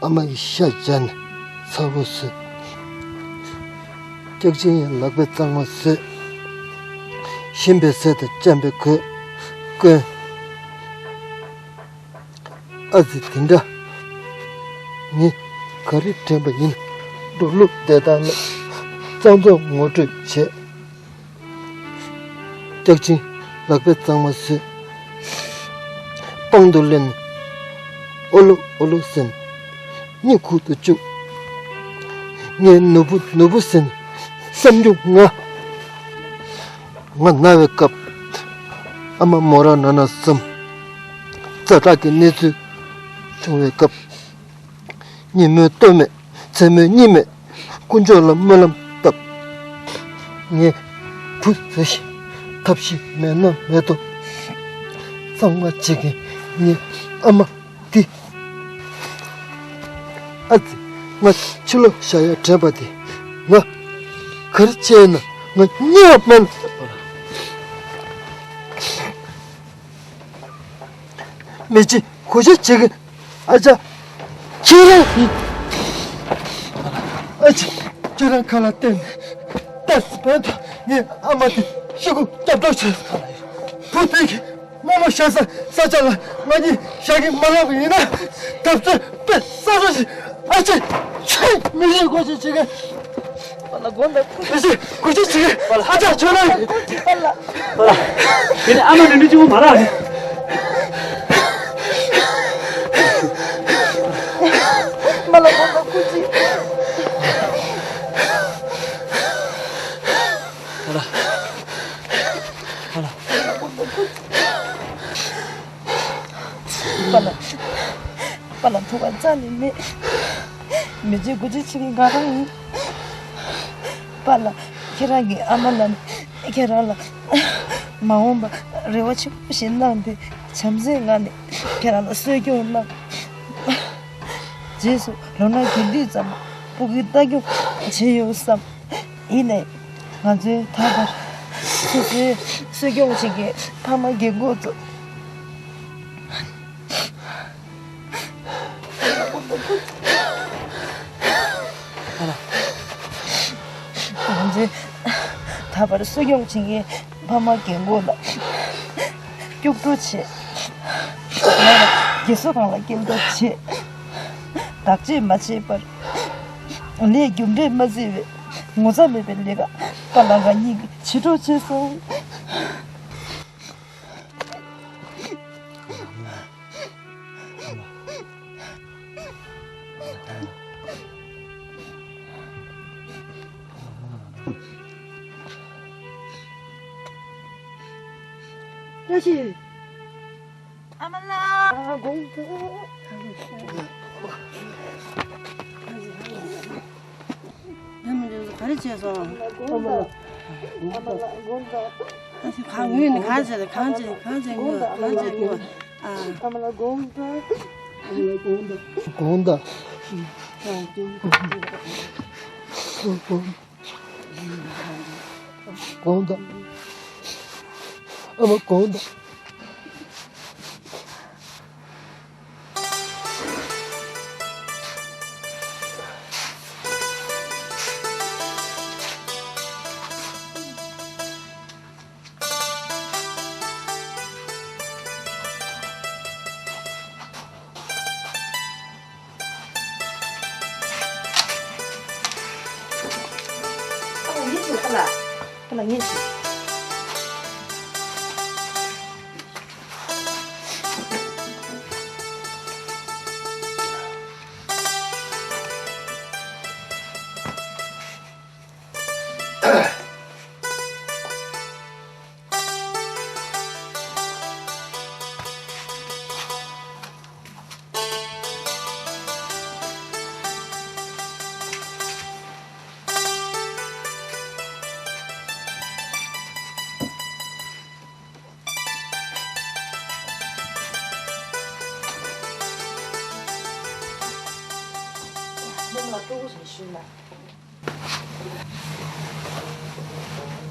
ཨ་མ་ཡི་ཤ་བཞག་ནས་ཚ་བོ་བཟོས། སྐྱག་ཅིང་ཡང་ལག་པས་གཙང་མ་བཟོས། ཞིམ་པའི་ཟས་དང་ལྕམ་པའི་གོས་གོན། ཨ་ཙི་དེ་འདྲ། ངས་ག་རེ་དྲན་པ་ཡིན། འགྲོ་ལུགས་བདེ་ཐང་ལ་གཙང་བཙོག་ངོ་སྤྲོད་བྱས། སྐྱག་ཅིང་ལག་པས་གཙང་མ་བཟོས། སྤང་དུ་ལེན། ཨོ་ལོ་ཨོ་ལོ་ཟེར། གཉིད་ཁུག་ཏུ་བཅུག་ངས་ནོར་བུ་ནོར་བུ་ཟེར། བསམ་རྒྱུ་ང་། ང་ན་བའི་སྐབས། ཨ་མ་མོ་རང་ན་ན་བསམ། ཛ་དྲག་གི་གནས་ཚུལ་བྱུང་བའི་སྐབས། ཉིན་མོའི་ལྟོ་མེད་མཚན་མོའི་གཉིད་མེད། དཀོན་མཆོག་ལ་སྨོན་ལམ་བཏབ། ངས་བུ་བཟོ་ཞིག་ཐབས་ཤེས་མེད་ན་མེད་དོ། གཙང་མ་བྱེད་མཁན་ངའི་ཨ་མ་འདི། ཨ་ཙི། ང་ཕྱི་ལོགས་བཞག་ཡ་དྲན་པ་དེ། ང་ག་རེ་བྱས་ན་ང་རྙེད་པ་མ། མི་གཅིག་གུས་ཞབས་བྱེད་ཀྱི། ཨ་ཅག་ཁྱེད་རང་ཡིན། ཨ་ཅག་ཁྱེད་རང་ཁ་ལ་བསྟན་ནས་ལྟ་སི་བན་དང་ངའི་ཨ་མ་དེ་ཤི་སྒོ་རྒྱབ་སྐྱོར་བྱས། བུ་དེ་གི་རྨོ་མོ་བཞག་ས་ས་ཆ་ལ་ང་གཉིས་བཞག་གི་མ་ལབ་པ་ཡིན་ན་འཐབ་རྩོད་དཔེ་ས་ས་ཞིག་ཨ་ཅེ། ཁྱེད་མི་ཤེས་གོ་ཤེས་བྱེད་མཁན། པཱ་ལགས་དགོངས་དག་མི་ཤེས་གོ་ཤེས་བྱེད་མཁན། ཨ་ཅག་ཁྱོད་རང་ཡིན། པཱ་ལགས། པཱ་ལགས། དེ་ནི་ཨ་མ་འདྲ་འདྲ་གཅིག་པོ་མ་རག་ནི། པཱ་ལགས་དགོངས་དག་ཁུ་ཅི། པཱ་ལགས། པཱ་ལགས། པཱ་ལགས། པཱ་ལགས་ཐུགས་ཁ་རྩ་ནས་མེད། མི་རྗེ་དགུ་རྗེ་ཆེ་གི་ང་རང་ཡིན། པཱ་ལགས། ཁྱེད་རང་གི་ཨ་མ་ལགས་ནས་ཁྱེད་རང་ལ་མ་འོངས་པ་རེ་བ་ཆེན་པོ་ཞིག་གནང་སྟེ་བྱམས་བརྩེའི་ངང་ནས་ ཁྱེད་རང་ལ་གསོ་སྐྱོང་གནང་། རྗེས་སུ་ལོ་ན་རྒས་དུས་ཙམ་སྤུ་གུའི་ལྟ་སྐྱོང་བྱེད་ཡོང་བསམ། ཡིན་ནའི་ང་ཚོའི་ད་བར་སོ་སོའི་གསོ་སྐྱོང་བྱེད་མཁན་ཕ་མ་རྒན་གོག་ཚོ། ང་ཚོའི་ད་བར་གསོ་སྐྱོང་བྱེད་མཁན་ཕ་མ་རྒན་གོག་ལ་སྐྱོབ་བྲོ་བྱེད། ང་ལ་རྒས་གསོ་ཁང་ལ་སྐྱེལ་འདྲ་བྱེད། བདག་གཅེས་མ་བྱས་པར་ལས་རྒྱུ་འབྲས་མ་བརྩི་བའི་ངོ་ཚ་མེད་པའི་ལས་ཀ་པཱ་ལགས་ང་གཉིས་ཀྱིས་བྱེད་འགྲོ་བྱེད་སོང་། བཀྲ་ཤིས། ཨ་མ་ལགས། ཨ་དགོངས་དག་ཡ་མི་འདུག་ག་རེ་བྱས་སོང་། ཨ་མ་ལགས། ཨ་མ་ལགས་དགོངས་དག་ཨ་ཞེ་གང་ངུས་ནས་གང་བྱས་གང་བྱས་གང་བྱས་ངུས་གང་བྱས་ངུས། ཨ་མ་ལགས་དགོངས་དག་ཨ་མ་ལགས་དགོངས་དག་དགོངས་དག་དགོངས་དག་ཨ་མ་དགོངས་དག་ཨ་ལ་ངེས་ཤིག་ཨ་ལ། ཨ་ལ་ངེས་ཤིག་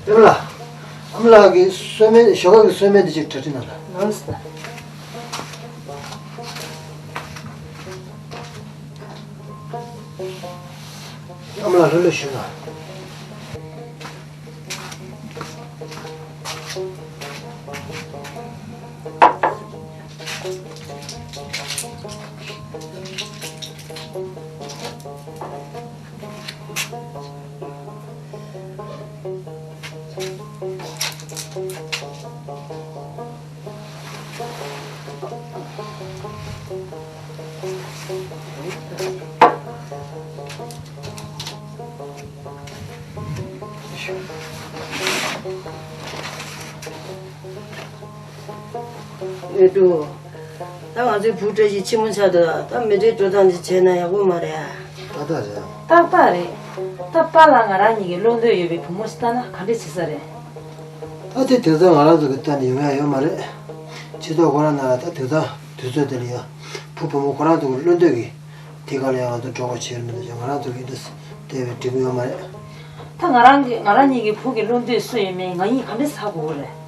ཨ་མ་ལགས། ཨ་མ་ལགས་ཀྱི་གསོལ་སྨན་ཞོགས་ཀ་གི་གསོལ་སྨན་དེ་ཅིག་གྲ་སྒྲིག་གནང་དང་། ལགས་སོ། ཨ་མ་ལགས་ལྷོད་ལྷོད་བཞུགས་དང་། ཨེ་འགྲོ། ད་ང་ཚོའི་བུ་བཀྲ་ཤིས་ཆེན་མོ་ཆགས་འདུག་ད་མི་འདྲའི་འགྲོ་སྟངས་འདི་བྱས་ན་ཡག་པོ་མ་རེད་ཨ། ཏག་ཏག་རེད། ཏག་ཏག་རེད། ད་པཱ་ལགས་ང་རང་གཉིས་ཀྱི་བློ་འདོད་ཡོད་པའི་བུ་མོ་ཞིག་ལྟ་ན་ག་འདྲ་བྱེད་ས་རེད། ད་དེ་དེང་སང་ང་རང་ཚོ་གི་ལྟ་ནས་ཡོང་ཡ་ཡོད་མ་རེད། སྤྱི་ཚོགས་ཁོ་རང་ནང་ལ་ད་དེང་སང་དུས་ཚོད་འདི་ལ་ཡ་བུ་བུ་མོ་ཁོ་རང་ཚོ་གི་བློ་འདོད་ཀྱི་དེ་ག་ལ་ཡ་ང་ཚོ་འགྲོ་དགོས་བྱེད་མི་འདུག་ང་རང་ཚོ་གི་འདི་བལྟས་པའི་འགྲིག་གི་ཡོད་མ་རེད། ད་ང་རང་གི་ང་རང་གཉིས་ཀྱི་བུ་གི་བློ་འདོད་སུ་ཡིན་མིན་ང་གཉིས་ག་འདྲ་ཟ་དགོས་རེད།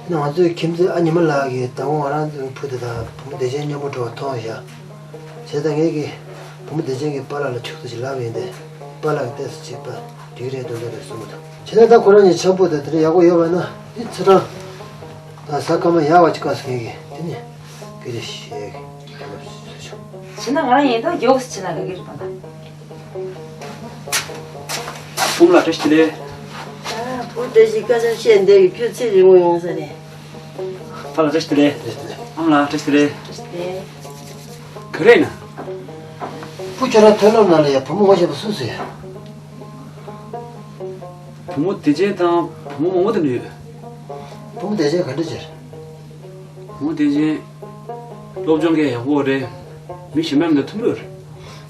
ང་ཚོའི་ཁྱིམ་མཚེས་ཨ་ཉི་མ་ལགས་ཀྱིས་ཟླ་བ་ང་རང་ཚོའི་བུ་དེ་དང་བུ་མོ་བདེ་ཆེན་མཉམ་པོ་འགྲོ་བ་མཐོང་བཞག་བྱས་ཙང་ངས་ཀྱིས་བུ་མོ་བདེ་ཆེན་གྱི་པཱ་ལགས་ལ་ཕྱུག་ཏུ་ཅིག་ལབ་ཡིན་ཏེ། པཱ་ལགས་ཀྱིས་ཏོག་ཙམ་ཅིག་པ་འགྲིག་རེད་འདུག་འདུག་རེད་གསུངས་མི་འདུག་བྱས་ཙང་ད་ཁོ་རང་གཉིས་འཆམ་པོ་དང་དེ་འདྲ་ཡག་པོ་ཡོད་པ་ན་དེ་ཚེ་རང་དང་ཟ་སྐར་མ་ཡག་བ་ཅིག་བཀག་སོང་ངས་ཀྱིས་དེ་ནས་སྐད་ཆ་བཤད་ཀྱི་ཡོད་པ་བཟོས་བྱུང་། བྱས་ན་ང་རང་ཡིན་ད་མགྱོགས་སུ་བྱས་ན་དགའ་གི་རེད་པ་ད། བུ་མོ་ལགས་བཀྲ་ཤིས་བདེ་ལེགས། ཨ། བུ་བཀྲ་ཤིས་སྐད་ཆ་བཤད་བསྡད་ཡོད། ཁྱོད་ཚེ་རིང་པོ་ཡོང་ས་རེད། ཕ་ལགས་བཀྲ་ཤིས་བདེ་ལེགས། ཨ་མ་ལགས་བཀྲ་ཤིས་བདེ་ལེགས། བཀྲ་ཤིས་བདེ་ལེགས། ག་རེ་ཡིན་ན། བུ་ཁྱོད་རང་མཐོ་སློབ་ནང་ལ་ཡ་བུ་མོ་ངོ་ཤེས་པ་སུ་ཟེར། བུ་མོ་བདེ་ཆེན་དང་བུ་མོ་མང་པོ་དེ་འདྲ་ཡོད། བུ་མོ་བདེ་ཆེན་ག་འདྲ་བྱས། བུ་མོ་བདེ་ཆེན། སློབ་སྦྱོང་གི་ཡག་པོ་རེད། མི་གཞན་པ་མི་འདྲ་མཐུན་པོ་རེད།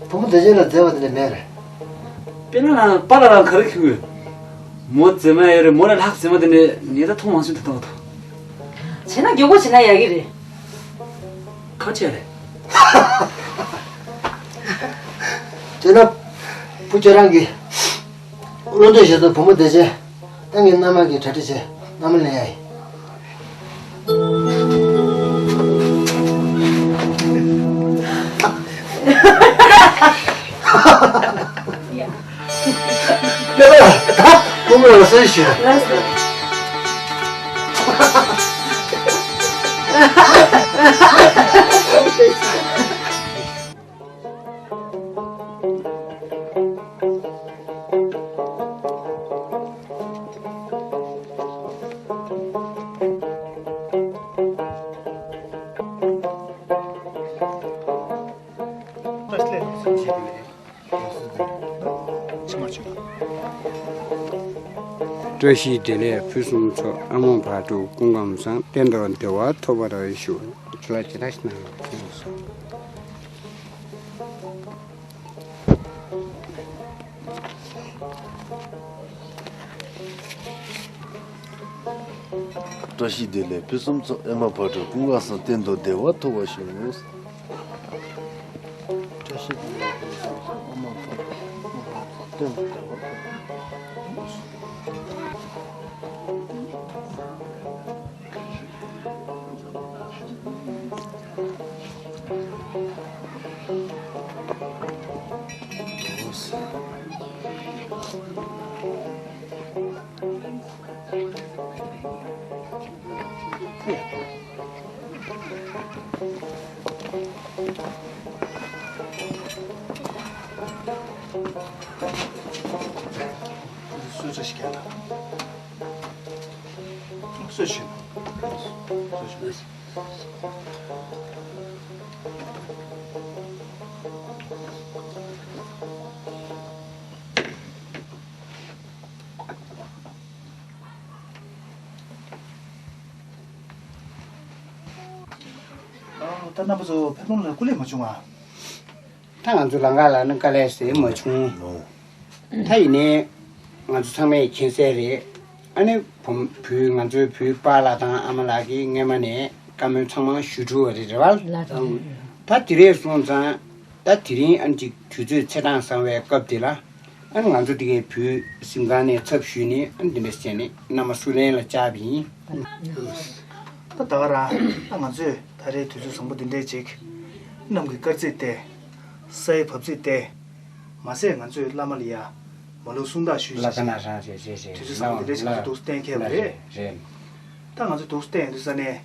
བུ་མོ་བདེ་ཆེན་ལ་མཛེས་པ་དེ་འདྲ་མེད་རེད། དཔེར་ན་ལ་པཱ་ལགས་རང་ག་རེ་མཁྱེན་གྱི་ཡོད། མོ་མཛེས་མ་ཡོད་རེད། མོ་ལས་ལྷག་མཛེས་མ་དེ་འདྲ་ངས་ད་མཐོང་མ་སོང་དེ་ལྟ་བུ་དང་། བྱས་ན་མགྱོགས་པོ་བྱས་ན་ཡག་གི་རེད། ག་བྱས་རེད། དེ་ན་བུ་ཁྱོད་རང་གི་བློ་འདོད་བཞེས་ཚོ་བུ་མོ་བདེ་ཆེན། ད་ངས་མནའ་མ་གི་གྲ་སྒྲིག་བྱས། མནའ་མ་ལེན་ཡ་ཡིན། ཀླད་པ་ལ་ད་ཀུན་སློང་ལ་གསོལ་ཞུ། བཀྲ་ཤིས་བདེ་ལེགས་ཕུན་སུམ་ཚོགས། ཨ་མ་བག་དྲོ་སྐུ་ཁམས་བཟང་། གཏན་དུ་བདེ་བ་ཐོབ་པར་ཤོག་ཁྱོད་ལ་ཇི་ལྟར་ཞིག་གནང་། བཀྲ་ཤིས་བདེ་ལེགས་ཕུན་སུམ་ཚོགས། ཨ་མ་བག་དྲོ་སྐུ་ཁམས་བཟང་། གཏན་དུ་བདེ་བ་ཐོབ་པར་ཤོག་བཀྲ་ཤིས་བདེ་ལེགས་ཕུན་སུམ་ཚོགས། ཨ་མ་བག་དྲོ་སྐུ་ཁམས་བཟང་། གཏན་དུ་བདེ་བ་ཐོབ་པར་ཤོག་གསོལ་ཇ་ཞིག་རྒྱག་དང་། གསོལ་ཞུ། གསོལ་ཞུ། ད་རྣམ་པ་ཚོ་ཕེབས་ལུང་ལ་སྐུ་ལས་མ་བྱུང་ང་། ད་ང་ཚོ་ལམ་ཁ་ལ་ནི་དཀའ་ལས་ཟེར་མ་བྱུང་། ད་ཡིན་ནའི་ང་ཚོ་ཚང་མས་མཁྱེན་གསལ་རེད། ཨ་ནི་བུ་བུ་ང་ཚོའི་བུའི་པཱ་ལགས་དང་ཨ་མ་ལགས་ཀྱིས་སྔས་མ་ནས་བཀའ་མོལ་ཚང་མ་ཞུ་གྲུབ་པ་རེད། རེད་བ། ལགས་སོ། ད་དེ་རེད་སོང་ཙང་ད་དེ་རིང་ཨ་ནི་ཅིག་དུས་ཚོད་ཚེས་གྲངས་བཟང་བའི་སྐབས་དེ་ལ། ཨ་ནི་ང་ཚོ་འདི་གའི་བོད་གཟིམ་ཁང་ནས་ཚབ་ཞུས་ནས་ཨ་ནི་འདི་འདྲ་བྱས་ནས་མནའ་མ་བསུ་ལེན་ལ་བཅར་བ་ཡིན། ད་ད་ག་རང་ད་ང་ཚོས་ད་རེས་དུས་ཚོད་བཟང་པོ་འདི་འདྲའི་ཅིག་གནམ་གྱི་དཀར་ཚིགས་ཏེ། སའི་བབས་ཚིགས་ཏེ། མ་ཟད་ང་ཚོས་བླ་མ་ལ་ཡ་མ་ལུས་གསུང་བདག་ཞུས་ལ་ཀ་ན་ཞེས་རང་རེད་རེད་རེད། དུས་ཚོད་བཟང་པོ་འདི་འདྲའི་ཅིག་ང་ཚོ་འདུག་གཏན་འཁེལ་བ་རེད། རེད། ད་ང་ཚོ་འདུག་གཏན་འདུག་ས་ནས།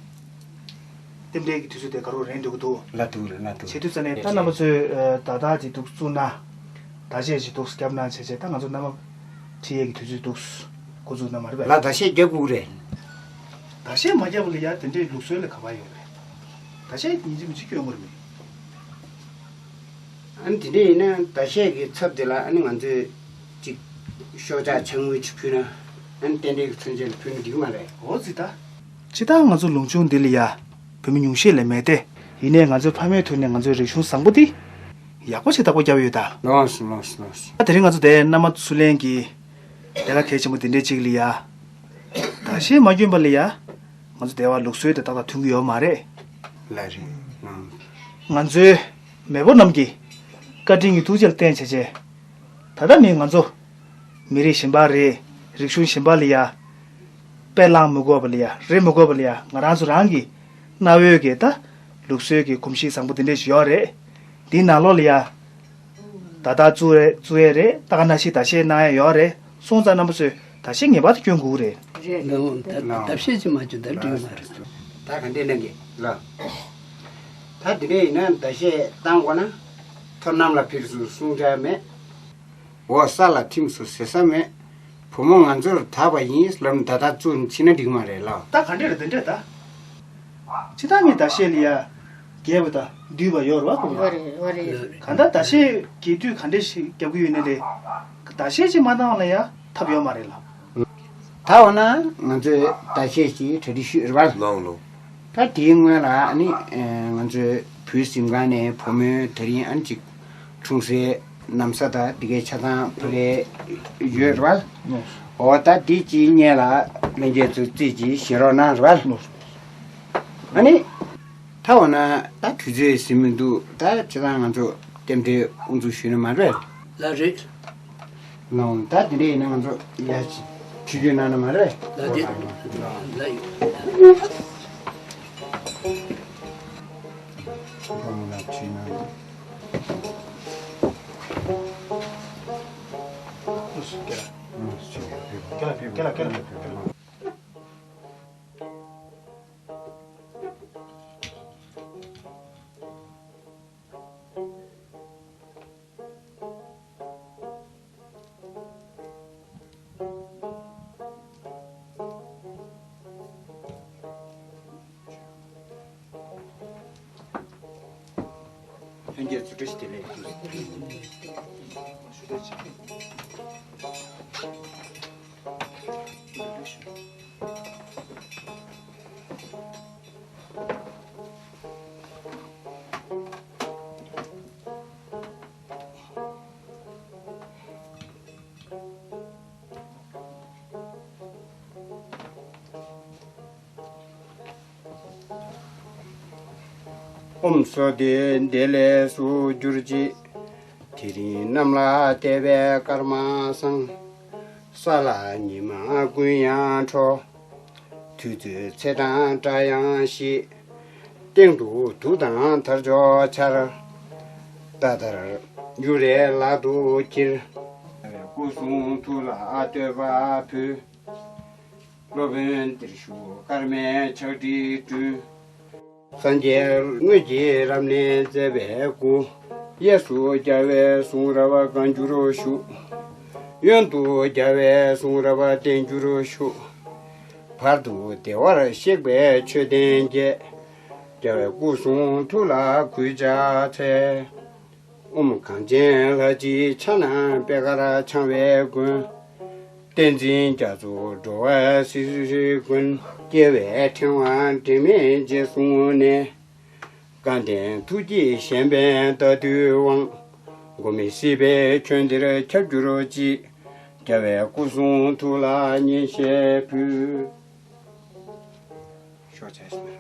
རྟེན་འབྲེལ་གྱི་དུས་ཚོད་དེ་ག་རུ་རན་འགྲོ་གི་འདུག་ལ་འདུག་ལ་འདུག་བྱེད་དུས་ཙ་ནས་ད་རྣམ་པ་ཚོས་ད་ལྟ་ཅིག་འདུག་བཙུགས་ན། ད་ཆས་ཅིག་འདུག་བརྒྱབ་གནང་བྱས་བྱས་ད་ང་ཚོ་མནའ་མ་ཁྲིད་ཡས་ཀྱི་དུས་ཚོད་འདུག་འགོ་འཛུགས་གནང་མ་རེད་པས། ལ་ད་ཆས་རྒྱབ་དགོས་རེད། ད་ཆས་མ་རྒྱབ་ལ་ཡ་དེ་འདྲའི་ལུགས་སྲོལ་ལ་ག་པར་ཡོད་རེད། ད་ཆས་ཉིན་གཅིག་མིན་གཅིག་སྐྱོན་དགོས་རེད་མི། ཨ་ནི་དེ་འདྲ་ཡིན་ན་ད་ཆས་ཀྱི་ཚབ་དེ་ལ་ཨ་ནི་ང་ཚོས་ཅིག་ཤོག་ཆག་ཕྱག་དངུལ་ཅིག་ཕུལ་ན་ཨ་ནི་རྟེན་འབྲེལ་གྱི་མཚོན་བྱེད་ལ་ཕུལ་ན་འགྲིག་གི་མ་རེད། འོ་ཙི་ད། ཅི་ད་ང་ཚོ་ལུང་ཆུང་འདི་ལ་ཡ། བོད་མི་ཉུང་ཤས་ལས་མེད་དེ། ཡིན་ནའི་ང་ཚོའི་ཕ་མའི་དུས་ནས་ང་ཚོའི་རིག་གཞུང་བཟང་པོ་འདི། ཡག་པོ་ཞིག་བདག་པོ་བརྒྱབ་ཡོད་ད། ལགས་སོ་ལགས་སོ་ལགས་སོ། ད་དེ་རིང་ང་ཚོ་དེ་མནའ་མ་བསུ་ལེན་གྱི། ལས་ཀ་གལ་ཆེན་པོ་འདི་འདྲའི་ཅིག་ལ་ཡ། ད་ཤེས་མ་སྐྱོན་པ་ལ་ཡ། ང་ཚོ་དེ་བ་ལུགས་སྲོལ་དེ་ཏག་ཏག་མཐུན་གྱི་ཡོད་མ་རེད། ལགས་རེད། ང་ཚོའི་མེས་པོ་རྣམས་ཀྱི་བཀའ་དྲིན་གྱི་ཐུགས་རྗེ་ལ་བརྟེན་བྱས་བྱས། ད་ལྟ་ནི་ང་ཚོ་མི་རིགས་གཞན་པ་རེད། རིག་གཞུང་གཞན་པ་ལ་ཡ་དཔེ་བླངས་མི་དགོས་པ་ལ་ཡ་རེད་མི་དགོས་པ་ལ་ཡ་ང་རང་ཚོ་རང་གི་གནའ་བོའི་གི་ད་ལུགས་སྲོལ་གྱི་གོམས་གཤིས་བཟང་པོ་འདི་འདྲས་ཞིག་ཡོད་རེད། འདིའི་ནང་ལོགས་ལ་ཡ་ད་ལྟ་བཙུགས་རེད་བཙུགས་ཡས་རེད། ད་ག་ནང་བཞིན་ད་ཤེས་གནང་ཡས་ཡོད་རེད། སོང་ཙང་རྣམ་པ་ཚོས་ད་ཤེས་ངེས་པར་དུ་སྐྱོན་དགོས་རེད། རེད། ད་ད་ད་ཤེས་ཅི་མ་བྱུང་ད་འགྲིག་མ་རེད། ད་ག་འདྲས་གནང་གི་ལ། ད་འདི་འདྲས་ཡིན་ན་ད་ཤེས་བཏང་དགོས་ན་ཐོ་རྣམས་ལ་ཕེབས་སུ་གསུང་བྱ་མེད། འོ་ས་ལ་ཐིམ་སོང་ཟེར་ས་མེད། བུ་མོ་ང་ཚོར་དག་པ་ཡིན་ལབ་ནས་ད་ལྟ་བཙུགས་ཕྱིན་ན་འགྲིག་མ་རེད་ལགས། ད་ག་འདྲས་རེད་འདི་འདྲས་ད། ཅི་ད་ངས་ད་བཤད་ལ་ཡ། རྒྱས་པ་དང་བསྡུས་པ་ཡོད་རེད་བ་ཁོང་ལ། ཡོད་རེད་ཡོད་རེད། གང་ལྟར་ད་བཤད་རྒྱས་བསྡུས་ག་འདྲས་ཤིག་རྒྱབ་ཀྱི་ཡོད་ནའི་རེད། ད་བཤད་ཅིག་མ་བཏང་བ་ལ་ཡ་ཐབས་ཡོད་མ་རེད་ལགས། ད་འོ་ན་ང་ཚོས་ད་བཤད་ཅིག་གྲ་སྒྲིག་ཞུས་རེད་བ། ལགས་ལགས། ད་དེའི་སྔོན་ལ་ཨ་ནི་ང་ཚོའི་བོད་གཟིམ་ཁང་ནས་བུ་མོའི་ད་རིང་ཨ་ནི་ཅིག་འཁྲུངས་སའི་ན་བཟའ་དང་འདི་གའི་ཆ་ཚང་ཕ་གའི་ཡོད་རེད་བ། འོ་ད་འདི་གཅིག་སྔོན་ལ་ལྷན་རྒྱས་ཚོས་རྩིས་ཅིག་བཞེས་རོགས་གནང་རེད་བ། ཨ་ནི། ད་ ད་འོ་ན་ད་དུས་ཚོད་ཟིན་མི་འདུག་ད་ཁྱེད་རང་ང་ཚོ་རྟེན་འབྲེལ་དབུ་འཛུགས་ཞུས་ན་མ་རེད། ལགས་རེད། ལགས་འོང་། ད་དེ་འདྲ་ཡིན་ན་ང་ཚོ་ཡ་ཆི་ཆིག་སྒྱུར་གནང་ན་མ་རེད། ལགས་འདི། ལགས་ཡོད། ཁོང་ལ་ཁྲིད་གནང་། ཁྱེད་ལ་ཁྱེད་ལ་ཁྱེད་ལ། ལྷན་རྒྱས་ཚོ་བཀྲ་ཤིས་བདེ་ལེགས། ཨོཾ་སྭ་སྟི། བདེ་ལེགས་སུ་གྱུར་ཅིག་དེ་རིང་གནམ་ལ་བདེ་བའི་སྐར་མ་བཟང་། ས་ལ་ཉི་མ་ཀུན་ཡང་འཕྲོ། དུས་ཚོད་ཚེས་གྲངས་བཀྲ་ཡང་ཤིས། སྟེང་དུ་གདུགས་དང་དར་ལྕོག་འཕྱར། ད་ལྟར་གཡུ་རལ་ལག་ཏུ་འཁྱེར། སྐུ་གསུང་ཐུགས་ལ་བསྟོད་པ་ཕུལ། སློབ་དཔོན་བདེར་བཞུགས་ཀརྨས་ཕྱག་བྲིས་བསྐྲུན། སངས་རྒྱས་དངོས་ཀྱི་རབ་གནས་མཛད་པའི་སྐུ། གཡས་སུ་རྒྱལ་བའི་གཟུངས་རབ་བསྐང་གྱུར་བཞུགས། གཡོན་དུ་རྒྱལ་བའི་གཟུངས་རབ་བརྟན་གྱུར་བཞུགས། བར་དུ་བདེ་བར་གཤེགས་པའི་མཆོད་རྟེན་བརྒྱད། རྒྱལ་བའི་སྐུ་གསུང་ཐུགས་ལ་གུས་ཕྱག་འཚལ། ཨོཾ་གངས་ཅན་ལྷ་བཞིའི་ཕྱག་ན་པད་དཀར་འཆང་བའི་མགོན། བསྟན་འཛིན་རྒྱ་མཚོ་འགྲོ་བ་སྲིད་མགོན། སྐྱེ་བའི་ཕྲེང་བ་འབྲལ་མེད་རྗེས་བཟུང་ནས། སྐལ་ལྡན་ཐུགས་བསྐྱེད་གཞན་ཕན་ལྟ་དུལ་དབང་། མགོན་མེད་སྲིད་པའི་ཁྱོན་འདིར་ཁྱབ་གྱུར་ཅིག་རྒྱལ་བའི་སྐུ་གསུང་ཐུགས་ལ་སྙན་ཞལ་ཕུལ། ཤོག་བྱས་ཟིན།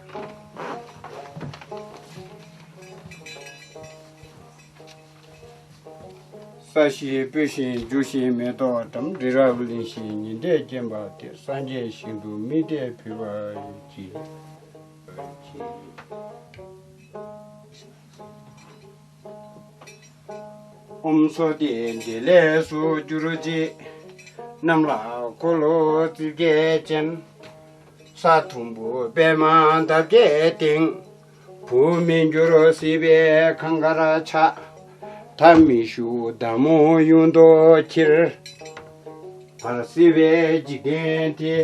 ས་གཞི་སྤོས་ཤིང་རྒྱུ་ཞིང་མེ་ཏོག་འགྲམ། རི་རབ་གླིང་བཞི་ཉི་ཟླས་བརྒྱན་པ་སྟེ། སངས་རྒྱས་ཞིང་དུ་དམིགས་གཏད་ཕུལ་བར་བགྱི། ཨོཾ་སྭ་སྟི། བདེ་ལེགས་སུ་གྱུར་ཅིག་གནམ་ལ་འཁོར་ལོ་རྩིབས་བརྒྱད་ཅན། ས་དུམ་བུ་པདྨ་འདབ་བརྒྱད་སྟེང་། བུ་མི་འགྱུར་སྲིད་པའི་གངས་དཀར་ཆགས། མཐའ་མི་བཞུགས་མདའ་མོ་ཡུངས་ཐུང་འཁྱིལ། བར་སྲིད་པའི་འཇིག་རྟེན་འདི།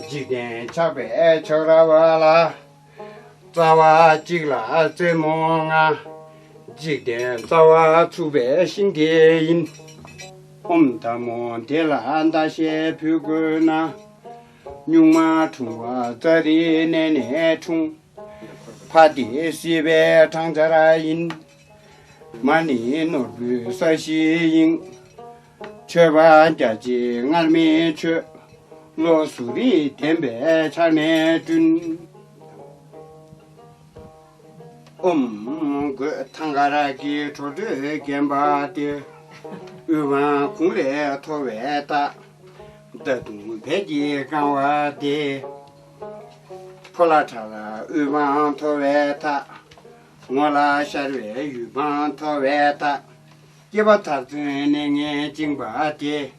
འཇིག་རྟེན་ཆགས་པའི་ཆགས་རབས་ལ། རྩ་བ་གཅིག་ལ་རྩེ་མོ་ལྔ། འཇིག་རྟེན་རྩ་བ་ཚུགས་པའི་ཤིང་དེ་ཡིན། ཨོཾ་མདའ་མོ་དེ་ལ་ཟླ་ཤེལ་ཕུལ་དགོས་ན། སྨྱུག་མ་འཁྲུངས་པ་ཙཱ་རི་གནས་ནས་འཁྲུངས། ཕ་དེ་སྲིད་པའི་སྦྲང་ཆར་ཡིན། མ་ནི་ནོར་བུའི་ས་གཞི་ཡིན། མཆོད་པ་རྒྱ་ཆེ་སྔར་མེད་མཆོད། བློ་གཟུ་རིས་ལྡན་པའི་ཕྱག་ནས་བསྐྲུན། ཨོཾ་གོས་ཐང་དཀར་གྱི་བྲོ་བྲོས་བརྒྱན་པ་སྟེ། དབུ་འཕང་གུང་ལས་མཐོ་བའི་རྟགས། མདའ་མདུང་བལ་གྱིས་བཀང་བ་སྟེ། ཕོ་ལྷ་ཁྲ་ལ་དབུ་འཕང་མཐོ་བའི་རྟགས། ངོ་ལ་ཤར་བའི་དབུ་འཕང་མཐོ་བའི་རྟགས། སྐྱེས་པ་མཐར་སོན་གནས་ངན་བཅིངས་པ་སྟེ།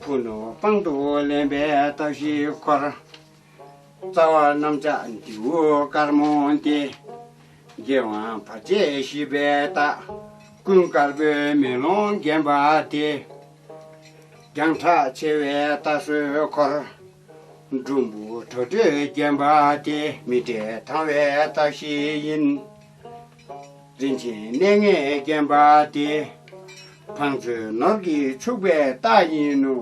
ཕུ་ནུ་པང་དུ་ལེན་པའི་རྟགས་བཞི་འཁོར། རྩ་བ་གནམ་ལྕགས་མདེའུ་དཀར་མོ་སྟེ། རྒྱལ་དབང་བར་ཆད་ཞི་བའི་རྟགས། ཀུན་དཀར་པོའི་མེ་ལོང་བརྒྱན་པ་སྟེ། རྒྱང་གྲགས་ཆེ་བའི་རྟ་སོལ་འཁོར། འབྲུམ་བུ་བྲོ་བྲོས་བརྒྱན་པ་སྟེ། མི་འབྲལ་དང་བའི་རྟགས་ཤིག་ཡིན། རིན་ཆེན་གནས་ལྔས་བརྒྱན་པ་སྟེ། བང་མཛོད་ནོར་གྱིས་ཕྱུག་པའི་རྟགས་ཡིན་ནོ།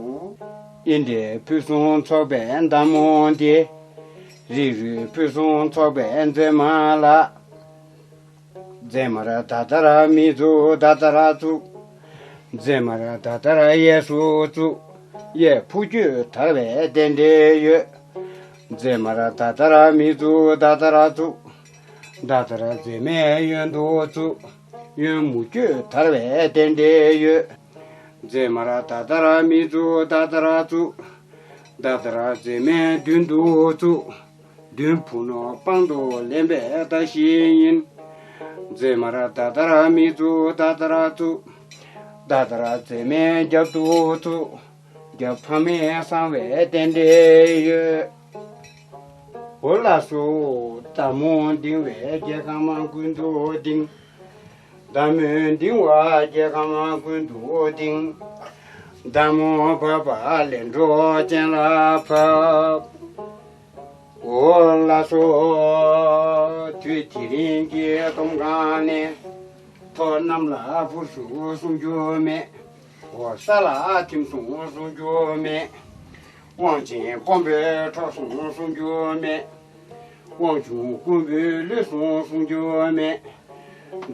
ཨིན་དྲའི་ཕུན་སུམ་ཚོགས་པའི་མདའ་མོ་སྟེ། རིགས་རུས་ཕུན་སུམ་ཚོགས་པའི་མཛེས་མ་ལ། མཛེས་མར་ད་ལྟར་མི་བཙུགས་ད་ལྟར་བཙུགས། མཛེས་མར་ད་ལྟར་གཡས་སུ་བཙུགས། གཡས་འཕུར་སྐྱོད་དར་བའི་རྟེན་འབྲེལ་ཡོད། མཛེས་མར་ད་ལྟར་མི་བཙུགས་ད་ལྟར་བཙུགས། ད་ལྟར་མཛེས་མའི་གཡོན་དུ་བཙུགས། གཡོན་མུ་ཁྱུད་དར་བའི་རྟེན་འབྲེལ་ཡོད། མཛེས་མར་ད་ལྟར་མི་བཙུགས་ད་ལྟར་བཙུགས། ད་ལྟར་མཛེས་མའི་མདུན་དུ་བཙུགས། མདུན་ཕུ་ནུ་པང་དུ་ལེན་པའི་བརྡ་ཞིག་ཡིན། མཛེས་མར་ད་ལྟར་མི་བཙུགས་ད་ལྟར་བཙུགས། ད་ལྟར་མཛེས་མའི་རྒྱབ་ཏུ་བཙུགས། རྒྱབ་ཕ་མའི་གསང་བའི་རྟེན་འབྲེལ་ཡོད། འོ་ལགས་སོ། མདའ་མོ་འདིང་བས་རྒྱལ་ཁམས་ཀུན་ཏུ་འདིང་། མདའ་མོ་འདིང་བ་རྒྱལ་ཁམས་ཀུན་ཏུ་འདིང་། མདའ་མོ་འབབ་པ་ལས་འགྲོ་ཅན་ལ་བབ། འོ་ལགས་སོ། དུས་དེ་རིང་གི་སྡོམ་ཁང་ནས། ཐོ་གནམ་ལ་འཕུར་ཤོག་གསུང་རྒྱུ་མེད། འོ་ས་ལ་ཐིམ་སོང་གསུང་རྒྱུ་མེད། དབང་ཆེན་དཀོན་པོས་འཕྲོག་སོང་གསུང་རྒྱུ་མེད། དབང་ཆུང་རྐུན་པོས་བླུས་སོང་གསུང་རྒྱུ་མེད།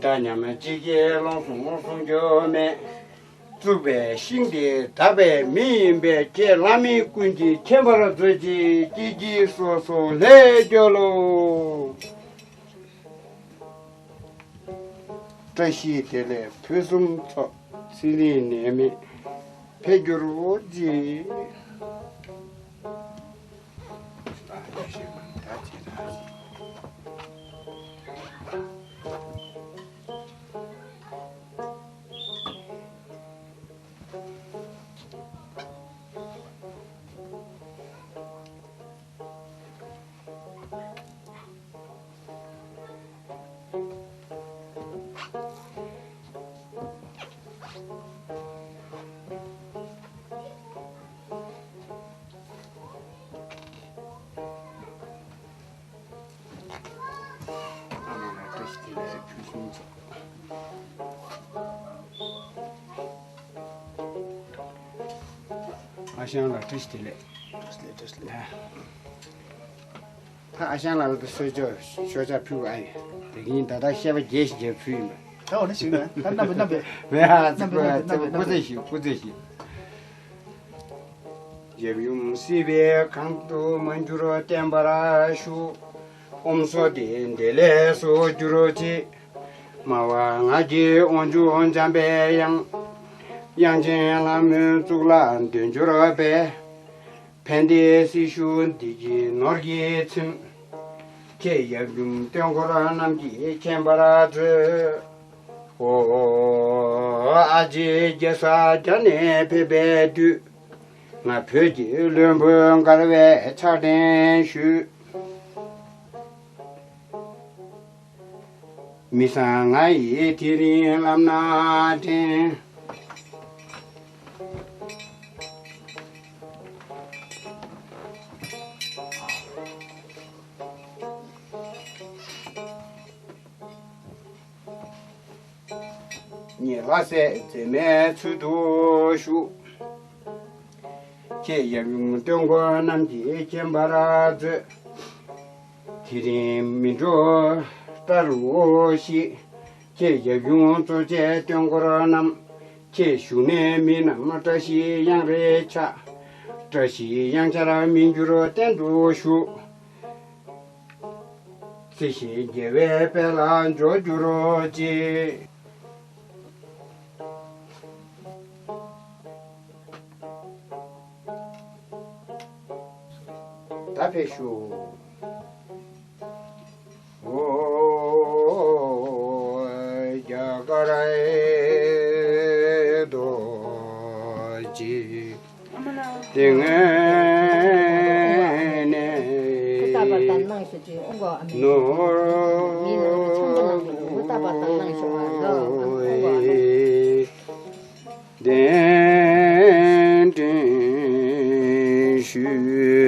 འདྲ་མཉམ་གཅིག་གིས་སློང་སོང་གསུང་རྒྱུ་མེད། བཙུགས་པའི་ཤིང་དེ་བདག་པའི་མི་ཡིན་པས། ཁྱེད་བླ་མའི་ཀུན་གྱིས་མཁྱེན་པར་མཛོད་ཅིག་སྐྱིད་སྐྱིད་སོ་སོ་ལྷས་སྐྱོ་ལོ། བཀྲ་ཤིས་བདེ་ལེགས་ཕུན་སུམ་ཚོགས། ཚེ་རིང་ནད་མེད་འཕེལ་གྱུར་ཅིག་ཨ་ཞང་ལགས་བཀྲ་ཤིས་བདེ་ལེགས། བཀྲ་ཤིས་བདེ་ལེགས། བཀྲ་ཤིས་བདེ་ལེགས། ད་ཨ་ཞང་ལགས་ལ་གསོལ་ཇ་ཞོ་ཇ་ཕུལ་བ་ཡིན། དེ་གིན་ད་ལྟ་བཤད་པ་རྒྱས་ཤིག་རྒྱས་ཕུལ་ཡིན་པ། ད་འོ་ན་ཞིག་ན་ད་རྣམ་པ་རྣམ་པས། མེད་ཨ། རྣམ་པས་རྣམ་པས། སྐུ་ཚེ་ཞིག་སྐུ་ཚེ་ཞིག་ཡབ་ཡུམ་སྲིད་པའི་གང་དུ་མ་གྱུར་བརྟན་པར་བཞུགས། ཨོམ་སྲོ་དེ་འདི་ལས་སུ་གྱུར་ཅིག་སྨྲ་བ་ང་རྒྱལ་དབང་ཕྱུག་འཇམ་པའི་དབྱངས། དབྱངས་ཅན་ལྷ་མོའི་གཙུག་ལག་མདུན་གྱུར་པའི། ཕན་བདེའི་སྲི་ཞུ་འདི་ཀྱི་ནོར་གྱིས་ཚིམ། ཁྱེད་ཡབ་ཡུམ་སྟོན་འཁོར་རྣམས་ཀྱིས་མཁྱེན་པར་མཛོད། ཨོ། ཨ་ཅེ་རྒྱལ་ས་རྒྱ་ནས་ཕེབས་པའི་དུས། ང་བོད་ཀྱི་བློན་པོ་མགར་བའི་ཕྱག་འཕྲིན་ཞུས། མི་བཟང་ང་ཡིས་དེ་རིང་ལམ་སྣ་འདྲེན། ཉེ་ལྷ་སྲས་མཛེས་མའི་ཚུལ་དུ་བཞུགས། ཁྱེད་ཡབ་ཡུམ་སྟོན་འཁོར་རྣམས་ཀྱིས་མཁྱེན་པར་མཛོད། དེ་རིང་མི་འགྲོ་ལྟ་རུ་ཤིས། ཁྱེད་ཡབ་ཡུམ་གཙོ་བྱས་སྟོན་འཁོར་རྣམས། ཁྱེད་བཞུགས་གནས་མི་རྣམས་བཀྲ་ཤིས་གཡང་རེ་ཆགས། བཀྲ་ཤིས་གཡང་ཆར་མི་འགྱུར་བརྟན་དུ་བཞུགས། བརྩེ་ཞིང་རྒྱལ་བའི་དཔལ་ལ་འབྱོར་གྱུར་ཅིག་ད་ཕེབས་ཤོག་ཨོ་རྒྱ་གར་རྡོ་རྗེ་ཏིང་ངེ་ནས་ནོར་གདན་འདྲེན་ཞུ།